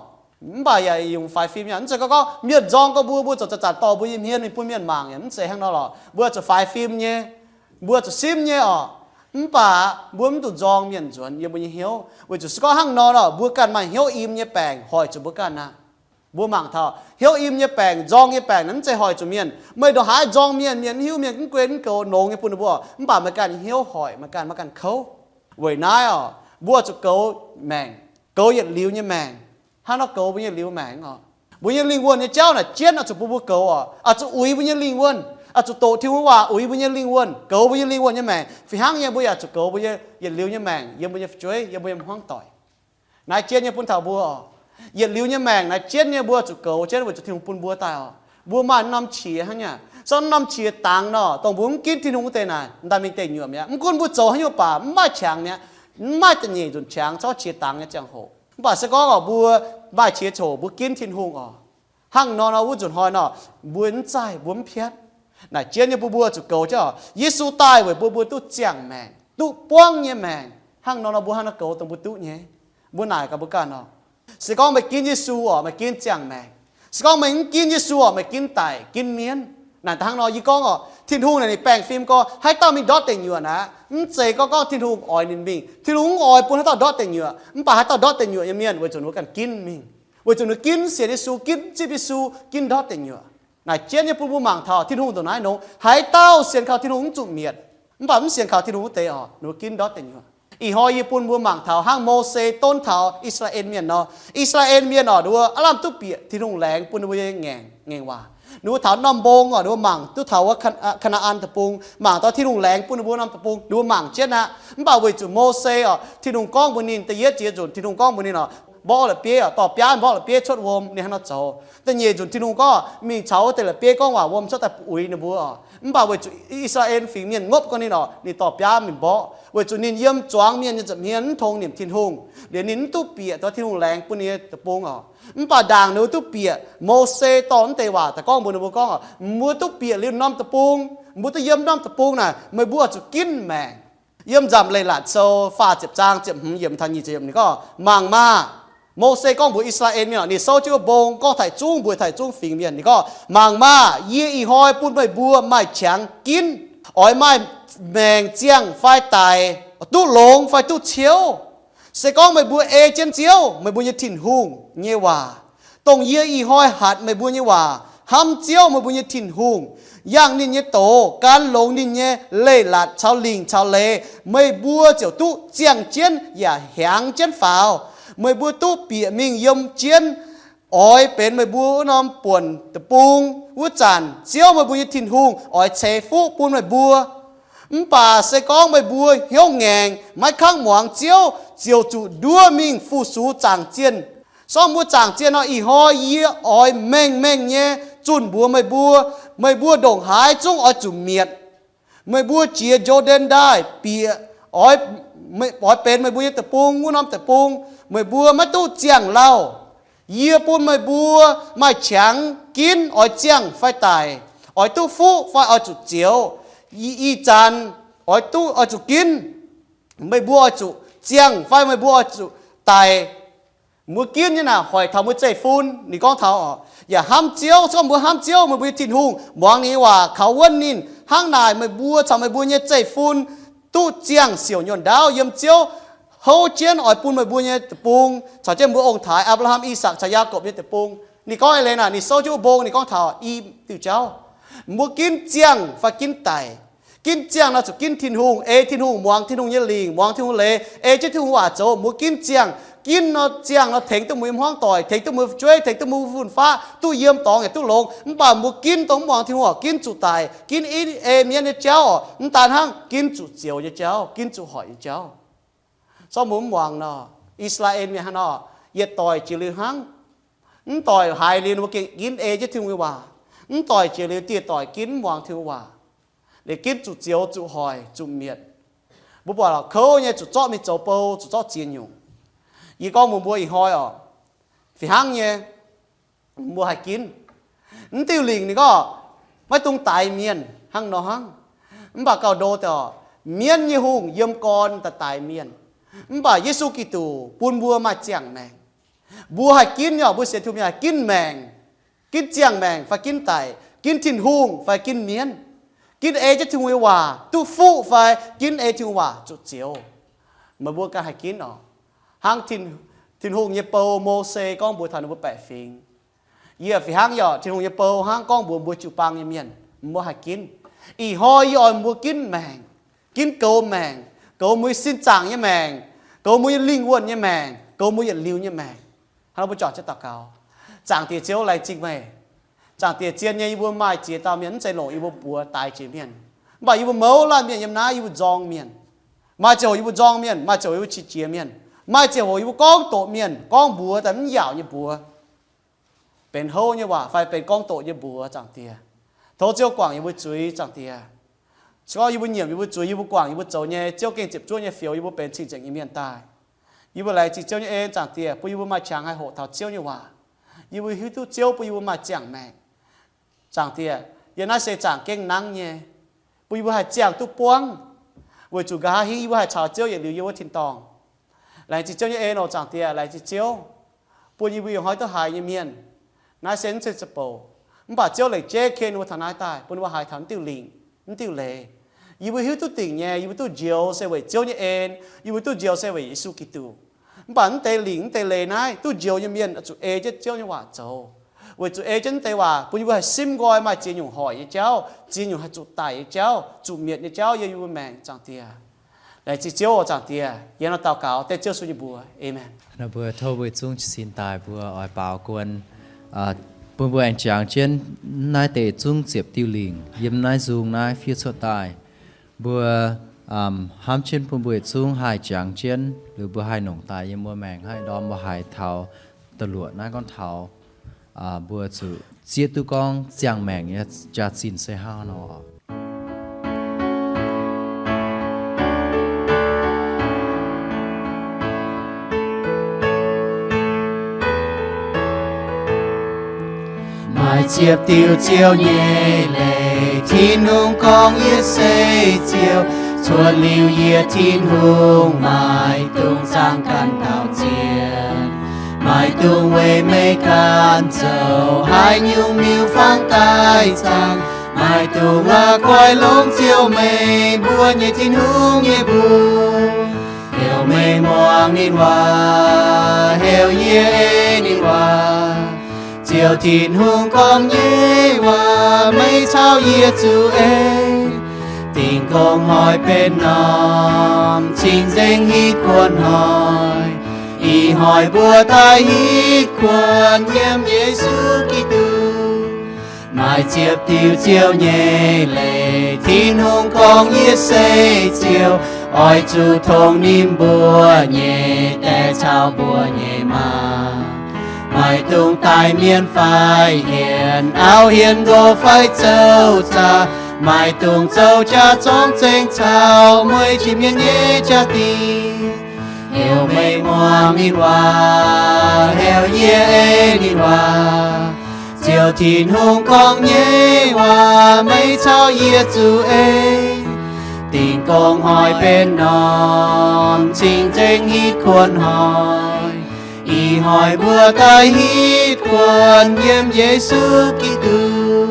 Mv baac yaac yungz faix fim nyei. Mv zeiz gorngv gorngv mienh nzorng gorx mbuo, mbuo ziouc zanc-zanc dorh mbuo nyei hmien mingh bun mienh mangc, yaac mv zeiz hnangv nor lorqc. Mbuo zuqc faix fim nyei, mbuo zuqc simv nyei oc. Mv baac mbuo mv dungx nzorng mienh nzuonx yiem mbuo nyei hnyouv, weic zuqc se gorngv hnangv nor nor, mbuo ganh maaih hnyouv im nyei baengc hoic zuqc mbuo ganh aqv. Mbuo mangc taux hnyouv im nyei baengc, nzorng nyei baengc naaiv mv zeiz hoic zuqc mienh. Meih ndongc haaix nzorng mienh, mienh mv hiuv, mienh mv gunv mv goux, longx nyei bun ninh mbuo, mv baac meih ganh hnyouv hoic, meih ganh maiv ganh kouv. Weic naaiv oc, mbuo zuqc goux maengc, goux yietc liuz nyei maengc. Hnangv nor goux mbuo nyei liuz maengc oc, mbuo nyei lingh wuonh nyei jauv naaic jienv oix zuqc bun mbuo goux oc, oix zuqc uix mbuo nyei lingh wuonh, oix zuqc doqc Tin-Hungh waac uix mbuo nyei lingh wuonh, goux mbuo nyei lingh wuonh nyei maengc. Fih hnangv nyei mbuo yaac zuqc goux mbuo nyei yietc liuz nyei maengc yiem mbuo nyei fu'jueiv, yiem mbuo nyei hmuangv doic. Naaiv jienv nyei bun taux mbuo oc, yietc liuz nyei maengc naaiv jienv nyei mbuo zuqc goux jienv weic zuqc Tin-Hungh bun mbuo daaih oc. Mbuo maaih norm qiex hnangv nyei, zorqv norm qiex dangx nor, dongh mbuo mv ginv Tin-Hungh wuov deix naaic, m'daaih mingh deic nyuoqc mi'aqv. Mv gunv mbuo zoux haaix nyungc baac mv maaih qangx mi'aqv, mv maaih da'nyeic nzunc qangx zorqv qiex dangx nyei ziangh hoc. Mv baac se gorngv oc mbuo maaih qiex hoc mbuo ginv Tin-Hungh oc, hnangv nor nor wuov nzunc hnoi nor, mbuo mv zaih, mbuo mv piatv. Naaic jienv nyei bun mbuo zuqc goux jienv oc. Yesu daaih weic bun mbuo duqv ziangh maengc, duqv buangv nyei maengc. Hnangv nor nor mbuo hnangv nor goux dongh mbuo duqv nyei. Mbuo naaic gaax mbuo ganh oc. Se gorngv meih ginv Yesu oc, meih ginv ziangh maengc. Se gorngv meih mv ginv Yesu oc, meih ginv daic, ginv mienv. Naaic da'hnangv nor yie gorngv oc, Tin-Hungh naaic ninh baengh fim gorngv haaix dauh mingh ndortv deic nyuoqc aqv, mv zeiz gorngv, gorngv Tin-Hungh oix ninh mingh. Tin-Hungh mv oix bun haaix dauh ndortv deic nyuoqc, mv baac haaix dauh ndortv deic nyuoqc nyei mienh weic zuqc ninh mbuo ganh ginv mingh, weic zuqc ninh ginv sienx Yesu, ginv zipv Yesu, ginv ndortv deic nyuoqc. Naaic jienv nyei bun mbuo mangc taux Tin-Hungh ndongc naaiv nor, haaix dauh sienx kaux Tin-Hungh mv zuqc mietc, mv baac mv sienx kaux Tin-Hungh wuov deix oc, ninh mbuo ginv ndortv deic nyuoqc. Ih hnoi yie bun mbuo mangc taux hnangv Mose donv taux I^saa^laa^en Mienh nor. I^saa^laa^en Mienh oc, ninh mbuo aav lamh duqv bieqc Tin-Hungh laengz bun ninh mbuo nyei ngaengc, ngaengc waac. Ninh mbuo taux norm mbong oc, ninh mbuo mangc duqv taux wuov Kaa^naa^an Deic-Bung, mangc taux Tin-Hungh laengz bun ninh mbuo norm deic-bung, ninh mbuo mangc jienv aqv. Mv baac weic zuqc Mose oc, Tin-Hungh gorngv mbuox ninh, da'yietv jiex nzunc Tin-Hungh gorngv mbuox ninh oc, mborqv la'bieiv oc, dorh biaav mborqv la'bieiv cuotv wuom, ninh hnangv nor zoux. Da'nyeic nzunc Tin-Hungh gorngv mingh caux wuov deix la'bieiv gorngv waac wuom cuotv daaih uix ninh mbuo oc. Mv baac weic zuqc I^saa^laa^en Fingx Mienh ngopv gorngv ninh oc, ninh dorh biaav mingh mborqv, weic zuqc ninh yiem zuangx mienh nyei nza'hmien mv tong nimc Tin-Hungh, liuz ninh mv duqv bieqc taux Tin-Hungh laengz bun ninh nyei deic-bung oc. Mv baac ndaangc ninh mbuo duqv bieqc, Mose dorh wuov deix waac daaih gorngv mbuox ninh mbuo gorngv oc, mbuo duqv bieqc liuz norm deic-bung, mbuo duqv yiem norm deic-bung naaic, meih mbuo oix zuqc ginv maengc. Yiem Nzamc Leiz-Latc Sou faah ziepc zaang ziepc hmz yiemc taux nyic ziepc yiemc ninh gorngv, mangc maah! Mose gorngv mbuox I^saa^laa^en Mienh oc, ninh souv jienv wuov mbong gorngv taux zungv mbuox taux zungv fingx mienh, ninh gorngv, mangc maah! Yie ih hnoi bun meih mbuo maaih qangx ginv. Oix maaih maengc ziangh fai daic, duqv longx fai duqv ciouv. Se gorngv meih mbuo ei jienv Ziouv, meih mbuo nyei Tin-Hungh nyei waac, dongh yie ih hnoi hatc meih mbuo nyei waac, hnamv Ziouv, meih mbuo nyei Tin-Hungh, yangh ninh nyei doz, gan longx ninh nyei leiz-latc caux lingc caux leiz, meih mbuo ziouc duqv ziangh jienv yaac hiaangx jienv faaux. Meih mbuo duqv bieqc mingh yiem jienv oix benx meih mbuo wuov norm buonc deic-bung. Wuov zanc Ziouv, meih mbuo nyei Tin-Hungh, oix ceix fuqv bun meih mbuo. Mv baac se gorngv meih mbuo hnyouv ngaengc, maiv kangv muangx Ziouv, ziouc zuqc nduov mingh fu-sux zaangc zienh. Sorng mbuo zaangc zienh nor, ih hnoi yie oix mengh mengh nyei zunh mbuox meih mbuo, meih mbuo ndongc haaix zungv oix zuqc mietc. Meih mbuo jiex Njo^ndaen Ndaaih bieqc, oix, oix benx meih mbuo nyei deic-bung, wuov norm deic-bung, meih mbuo maiv duqv ziangh lauh. Yie bun meih mbuo maaih qangx ginv, oix ziangh fai daic, oix duqv fuqv fai oix zuqc zioux. Ih, ih zanc oix duqv, oix zuqc ginv. Meih mbuo oix zuqc ziangh fai meih mbuo oix zuqc daic. Mbuo ginv nyei naaic hoic taux mbuo zeiv-fun. Ninh gorngv taux oc, yaac hnamv Ziouv. Se gorngv mbuo hnamv Ziouv, meih mbuo nyei Tin-Hungh, muangx ninh nyei waac, kaux wuonv ninh, hnangv naaic meih mbuo caux meih mbuo nyei zeiv-fun duqv ziangh siouc nyuonh ndaauv yiem Ziouv houv jienv oix bun meih mbuo nyei deic-bung caux jienv mbuo ong-taaix, Apc^laa^ham, I^sakc caux Yaakopv nyei deic-bung. Ninh gorngv eix leiz naaic, ninh souv jienv wuov mbong, ninh gorngv taux i diuh jauv, mbuo ginv ziangh fai ginv daic. Ginv ziangh nor zuqc ginv Tin-Hungh, ei Tin-Hungh, muangx Tin-Hungh nyei lingc, muangx Tin-Hungh leiz, ei jienv Tin-Hungh waac zoux. Mbuo ginv ziangh, ginv nor, ziangh nor tengx duqv mbuo nyei hmuangv doic, tengx duqv mbuo fu'jueiv, tengx duqv mbuo fun-faqv, duqv yiem dorngx yaac duqv longx. Mv baac mbuo ginv dongh mv muangx Tin-Hungh oc, ginv zuqc daic, ginv ei mienv nyei jauv oc. Mv daan hnangv, ginv zuqc zioux nyei jauv, ginv zuqc hoic nyei jauv. Sorng mbuo mv muangx nor, I^saa^laa^en Mienh hnangv nor, yietc doic jiex liuz hnangv. Mv doic haiz liuz ninh mbuo gengh ginv ei jienv Tin-Hungh nyei waac. Mv doic jiex liuz dieh doic ginv mv muangx Tin-Hungh waac. Liuz ginv zuqc zioux, zuqc hoic, zuqc mietc. Mbuo buatc lorqc, kouv nyei zuqc zorqv mingh zoux bou, zuqc zorqv ziex nyungc. Yie gorngv mbuox mbuo ih hnoi oc, fih hnangv nyei, mbuo haih ginv. Mv diuh lingc ninh gorngv maiv dungx daix mienh hnangv nor hnangv. Mv baac gauh ndo deix oc, mienv nyei hungh yiem gorn daaih daix mienh. Mv baac Yesu Giduc bun mbuo maaih ziangh maengc. Mbuo haih ginv nyei oc, mbuo sienx Tin-Hungh mienh haih ginv maengc, ginv ziangh maengc fai ginv daic, ginv Tin-Hungh fai ginv mienv, ginv ei jienv Tin-Hungh nyei waac duqv fuqv fai ginv ei Tin-Hungh waac zuqc zioux. Meih mbuo ganh haih ginv oc. Hnangv Tin-Hungh nyei bou Mose gorngv mbuox taux ninh mbuo baeqc fingx, yie fih hnangv yaac Tin-Hungh nyei bou hnangv gorngv mbuox mbuo jiu-baang nyei mienh, mbuo haih ginv. Ih hnoi yie oix mbuo ginv maengc, ginv goux maengc, goux mbuo nyei sin zaangc nyei maengc, goux mbuo nyei lingh wuonh nyei maengc, goux mbuo yietc liuz nyei maengc. Hnangv nor mbuo juangc jienv daux gaux. Zaangc Diex Ziouv, laengz zingh meih. Zaangc Diex, zien nyei yie mbuo maaih ziex dauh mienh mv zeiz longc yie mbuo mbuox daix jiex mienh, mv baac yie mbuo mouz laanh mienh yiem naaiv yie mbuo nzorng mienh. Maaih ziangh hoc yie mbuo nzorng mienh, maaih ziangh hoc yie mbuo qiex jiez mienh, maaih ziangh hoc yie mbuo gorngv doqc mienh, gorngv mbuox daaih mv yaauc nyei mbuox, benx houv nyei waac fai benx gorngv doqc nyei mbuox, Zaangc Diex. Tov Ziouv guangc yie mbuo zuiz, Zaangc Diex. Se gorngv yie mbuo nyiemc yie mbuo zuiz, yie mbuo guangc yie mbuo zoux nyei, Ziouv gengh ziepc zuoqv nyei fioux yie mbuo benx cing-nzengc nyei mienh daaih. Yie mbuo laengz zingh Ziouv nyei en, Zaangc Diex, bun yie mbuo maaih qangx haih hoqc taux Ziouv nyei waac. Yie mbuo hiuv duqv Ziouv bun yie mbuo maaih ziangh maengc. Zaangc Diex, yiem naaiv se zaangc gengh nangv nyei, bun yie mbuo haih ziangh duqv buangv, weic zuqc nqa'haav hingv yie mbuo haih caux Ziouv yietc liuz yiem wuov tin-dorngh. Laengz zingh Ziouv nyei en oc, Zaangc Diex, laengz zingh Ziouv bun yie mbuo ih hnoi duqv haiz nyei mienh. Naaiv se mv zeiz ziepc bouc, mv baac Ziouv lengc jeiv ken mbuo taux naaiv daaih, bun mbuo haiz taux mv diuh lingc, mv diuh leiz. Yie mbuo hiuv duqv dingc nyei, yie mbuo duqv njoux se weic Ziouv nyei en, yie mbuo duqv njoux se weic Yesu Giduc. Mv baac mv deix lingc mv deix leiz naaiv duqv njoux nyei mienh oix zuqc ei jienv Ziouv nyei waac zoux, weic zuqc ei jienv mv deix waac bun yie mbuo haih simv nqoi maaih ziex nyungc hoic nyei jauv, ziex nyungc haih zuqc daic nyei jauv, zuqc mietc nyei jauv yiem yie mbuo maengc, Zaangc Diex. Laengz zingh Ziouv oc, Zaangc Diex. Yie nor daux gaux dengv Ziouv Yesu nyei mbuox. Aamen. Nor mbuo tov mbuo zungv jiez sin daaih mbuo oix baaux guon. Bun mbuo aengx jangx jienv naaiv deix zungv ziepc diuh lingc yiem naaiv nzung naaiv fiev cuotv daaih. Mbuo hnamv jienv bun mbuo yietc zungv haih jangx jienv, liuz mbuo haih nongc daaih yiem mbuo maengc haih ndorm mbuo haiz taux da'luoqc naaiv gorngv taux mbuo zuqc zieqv duqv gorngv ziangh maengc nyei jaax-zinh se hnangv nor. Maaih ziepc diuh Ziouv nyei leiz, Tin-Hungh gorngv, yie se Ziouv. Cuotv liuz yie, Tin-Hungh maiv dungx zaangc ganh dauh ziex, maiv dungx weic meih ganh zoux haaix nyungc miuc-fangx daaih zaangc. Maiv dungx la'guaih longc Ziouv meih mbuo nyei Tin-Hungh nyei mbuox. Heuc meih muangx ninh waac, heuc yie ei ninh waac. Ziouv Tin-Hungh gorngv nyei waac maiv caux yie zuqc ei. Dingh gong hnoi benx norm cing-nzengc hitv kuonx hnoi. Ih hnoi mbuo daaih hitv kuonx yiem Yesu Giduc. Maaih ziepc diuh Ziouv nyei leiz, Tin-Hungh gorngv, yie se Ziouv. Oix zuqc tongx ninh mbuo nyei die caux mbuo nyei maa. Maiv dungx daic mienh fai hienx auv-hienh nqox fai zoux zaqc. Maiv dungx zoux jaax zorngv zengx caux mueiz jiex mienh nyei jaa-dingh. Heuc meih muangx ninh waac, heuc yie ei ninh waac. Ziouv Tin-Hungh gorngv nyei waac maiv caux yie zuqc ei. Dingh gong hnoi benx norm cing-nzengc hitv kuonx hnoi. Ih hnoi mbuo daaih hitv kuonx yiem Yesu Giduc.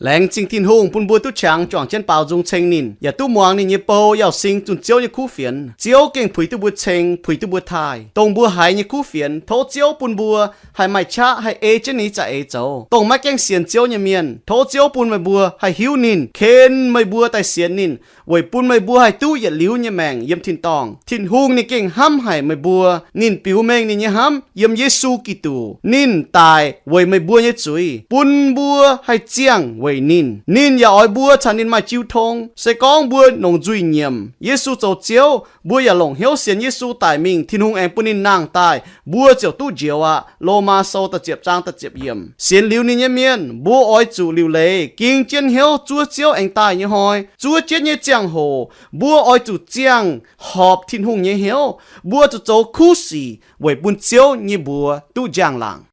Laengz zingh Tin-Hungh bun mbuo duqv qangx juangc jienv baaux nzung ceng ninh, yaac duqv muangx ninh nyei bou, yaac sing zunh Ziouv nyei kuv fienx. Ziouv gengh puix duqv mbuo ceng, puix duqv mbuo taaih, dongh mbuo haiz nyei kuv fienx. Tov Ziouv bun mbuo haih maaih qaqv haih ei jienv ninh za'eix zoux. Dongh maiv gaengh sienx Ziouv nyei mienh, tov Ziouv bun meih mbuo haih hiuv ninh, ken meih mbuo daaih sienx ninh, weic bun meih mbuo haih duqv yietc liuz nyei maengc yiem tin-dorngh. Tin-Hungh ninh gengh hnamv haic meih mbuo. Ninh biux mengh ninh nyei hnamv yiem Yesu Giduc. Ninh daic weic meih mbuo nyei zuiz, bun mbuo haih ziangh weic ninh. Ninh yaac oix mbuo caux ninh maaih jiu tong. Se gorngv mbuo longc nzuih nyiemc Yesu zoux Ziouv, mbuo yaac longc hnyouv sienx Yesu daic mingh, Tin-Hungh aengx bun ninh nangh daaih, mbuo ziouc duqv njoux aqv. Lomaa Sou da'ziepc zaang da'ziepc yiemc. Sienx liuz ninh nyei mienh, mbuo oix zuqc liuc leiz, ging jienv hnyouv zuov Ziouv aengx daaih nyei hnoi. Zuov jienv nyei ziangh hoc, mbuo oix zuqc ziangh horpc Tin-Hungh nyei hnyouv. Mbuo zuqc zoux kuv sic weic bun Ziouv nyei mbuox duqv njang-laangc.